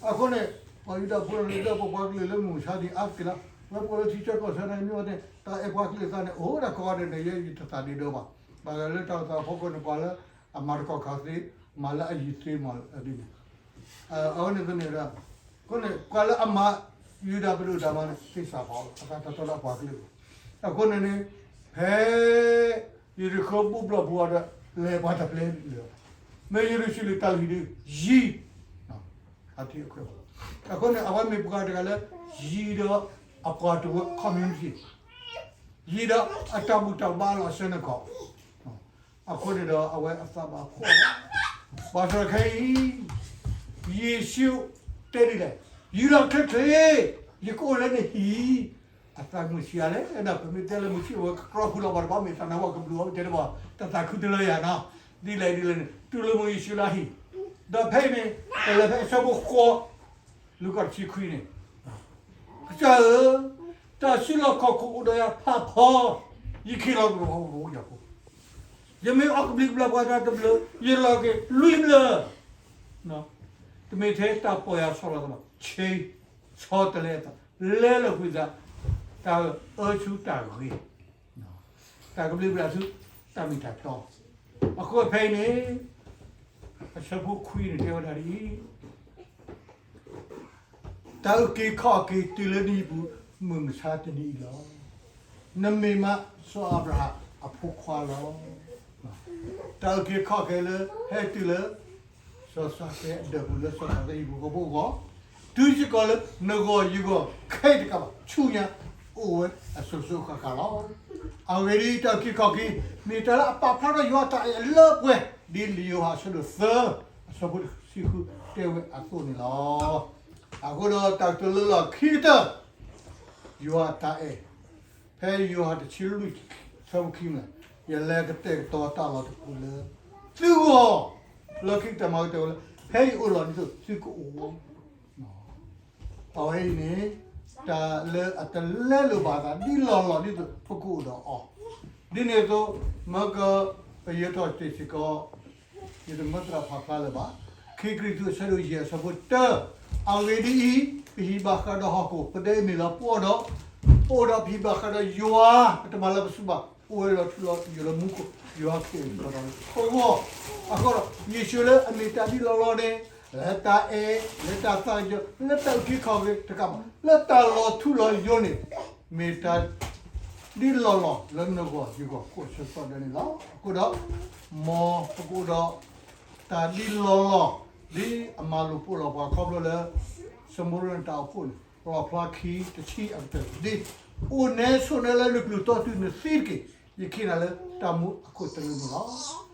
အဃိန့ၣ် ပှၤယူဒၤဖိန့ၣ် လၢပပှၤကလုာ်လၢမုၢ်မဆါန့ၣ် အါသက့ၤလီၤ, ဝဲပှၤလၢထံဆၢကီၢ်ဆၢန့ၣ် မ့ၢ်ဝဲန့ၣ် တၢ်အဲၣ်ပှၤကလုာ်သးန့ၣ် အိၣ်ဒၣ်ကိးဂၤဒဲးန့ၣ် ယဲယတသးဒ့ဒၢဘၣ်, ဘၣ်လၢတၢ်အိၣ်သးဖီခိၣ်န့ၣ် ပှၤလၢအမၤတကီၢ်ခါသ့, မၤလၢအယံၤသ့မးဒ်န့ၣ် အဝဲန့ၣ်သန့ၣ်ဒီး အဃိန့ၣ် ပှၤလၢအမၤယူဒၤပဒိၣ်တၢ်မၤန့ၣ် သ့စးဖီ အသးတတီလၢအပှၤကလုာ်လီၤ. အဃိန့ၣ်န့ၣ် ဖဲ ယရံၣ်ဃိၤဘူၣ်ဘျီၣ်ပူၤအီၤဒီး လဲၤပှၤတပျဲလၢၤ, မ့ၢ်ယရူၤၡလ့ၣ်တၢ်လုၢ်ဟံၣ်ဒုး ယံၤ အထံအခွဲး, အဃိန့ၣ် အဝဲမ့ၢ်ပှၤတဂၤလၢ ယံၤဒီးအပှၤတဝၢ community, ယံၤဒီးအတၢ်ဘူၣ်တၢ်ဘါလီၤအဆၢနကီၢ် အဃိန့ၣ်ဒီး အဝဲအသးဘၣ်ဖှီၣ်လီၤ. ဘၣ်ဆၣ်ခဲအံၤ ယ့ၣ်ၡူးတဲဒ်လဲၣ်, ယူၢ်လီၤချ့ချ့, ယကအိၣ်လၢနဟံၣ်, အသးမုာ်ဆံးအါလဲၣ်, ပမ့ၢ်တဲလၢမုၢ်ဆ့ၣ်ဝဲကကြီဖုလီၤ ပှၤတဘၣ်မ့ၢ်သးနၢ်ဟူကဘျုးအီၤ ပတဲတဘၣ် တသးခုတလၢယၤနီၤ, ဒ်လဲၣ်ဒ်လဲၣ်န့ၣ် တူၢ်လိာ်မုာ်ယ့ၣ်ၡူးလၢအဟံၣ်, ဒီးဖဲအံၤန့ၣ် ပလဲၤဖဲအဆၢဖိဃိး လူၤကၣ်တဆံခွံန့ၣ် ကစၢ်ဧၢ, တၢ်စုလီၢ်ခီၣ်ခိၣ်အိၣ်ဒီးယၤဖးဖီ, ယခံးလီၤကဒီးယၤဖိ, ယမ့ၢ်အီၣ်ကဘျံးကဘျၣ်ပှၤတၢ်တဘျုး ယလီၤက့ၤလွံၢ်ဘျၢ, တမ့ၢ်ထဲတၢ်ပီၢ်ယၤဆီၣ်လီၤသးဘၣ်, ဆ့, ဆီတလဲအသး, လဲလိာ်ကွံာ်သး, တၢ်အၢဆူတၢ်ဂ့ၤ တၢ်ကဘျံးကဘျၣ်ဆူတၢ်မ့ၢ်တၢ်တီ, အဃိဖဲအံၤန့ၣ် အဆၢဖိခွံန့ၣ်တဲဝဲဒၣ်ဒ်အံၤ, တၢ်အုၣ်က့ၤခီၣ်က့ၤတုၤလၢနဟံၣ်ပူၤ မုၢ်မဆါတနံၤအံၤလီၤ. နမ့ၢ်မးစီၤအၤဘြၤဟၣ်အဖိခွါလီၤ. တၢ်အုၣ်က့ၤခီၣ်က့ၤလၢ ဟဲတုၤလၢ စီၤၡၤဃဲအဒၢးပူၤလၢစီၤပၤသ့ၣ်ဟံၣ်ပူၤဃီဖိအဂီၢ်, တုၤစ့ၢ်ကီးလၢနဂီၢ်ယဂီၢ်ခဲအံၤတကးဘၣ် ဆူညါအိၣ်ဝဲအစိၤစိၤဃၣ်ဃၣ်လီၤ. အဂ့ၢ်ဒ်အံၤ, တၢ်အုၣ်က့ၤခီၣ်က့ၤ မ့ၢ်တၢ်လၢအပာ်ဖျါထီၣ်ယွၤအတၢ်အဲၣ်အလၢပှဲၤ ဒ်လံာ်ယိၤဟၣ်အဆၢဒိၣ်သၢ အဆၢဖိတဆံဃုတဲဝဲအသိးန့ၣ်လီၤ. အဃိဒီးတၢ်ကတိၤလၢလီၢ်ခံကတၢၢ် ယွၤအတၢ်အဲၣ်, ဖဲယိၤဟၣ်တဆံလွံၢ် ဆၢဖိခံန့ၣ်, ယလဲၤကတဲာ်ကတီၤတၢ်လီၢ်တပူၤလၢ သုဂီၢ်, လီၢ်ခံကတၢၢ်မၤကတၢၢ်ဝဲလၢ ဖဲယအိၣ်လီၤဒ်သိးသုကအိၣ် အဝဲအံၤန့ၣ် တၢ်လၢအတလဲလိာ်ဘၣ်အသး ဒ်လီၢ်လီၢ်ဒ်သိးပကအိၣ်ဒီးအီၤ, ဒ်န့ၣ်အသိး မၢကပယၢၤထီၣ်တ့ၢ်စ့ၢ်ကီး ယတမၢသရၣ်ဖးဖျါလၢၤဘၣ်, ခံကရံၣ်သူးအဆၢဒိၣ်ယဲၢ်အဆၢဖိတၢ, အဂ့ၢ်ဒ်အံၤ, ပဟံးဘၣ်ဃးဒီးဟီၣ်ခိၣ် ပဒဲအံၤမ့ၢ်လီၤပှီၢ်ဒီး, ပအိၣ်ဒီးပဟံးဘၣ်ဃးဒီးယွၤ ပတမၤလၢပစုဘၣ် အိၣ်ဝဲလီၤထူလီၤယိာ်လၢမူခိၣ်, ယွၤက့ၤကီးဒီးအဂီၢ်, အဃိဒီး ယ့ၣ်ၡူးလၢအမ့ၢ်တၢ်ဒ်လီၢ်လီၢ်န့ၣ်, လၢတၢ်အဲၣ်, လၢတၢ်သးကညီၤ, လၢတၢ်အုၣ်က့ၤခီၣ်က့ၤတကးဘၣ်, လၢတၢ်လီၤထူလီၤယိာ်န့ၣ်, မ့ၢ်တၢ်ဒ်လီၢ်လီၢ်လၢနဂီၢ်ယဂီၢ် ကိးဆၢကတီၢ်ဒဲးန့ၣ်လီၤ. အဃိဒီး မ်ပကအိၣ်ဒီး တၢ်ဒ်လီၢ်လီၢ် ဒ်အမၤလိာ်ပှဲၤလီၤပှၤခီဖျိလၢ စမိရနတၢ်အိၣ်ဖှိၣ်န့ၣ်, လီၣ်ဖျါခံတဆံအကတၢၢ်, ဒ် အိၣ်နဲဆိးနဲလၢနကလုၢ်တီတုၤနသံတက့ၢ်. ယခ့နၤလၢတၢ်မူအခိၣ်သလုးန့ၣ်လီၤ.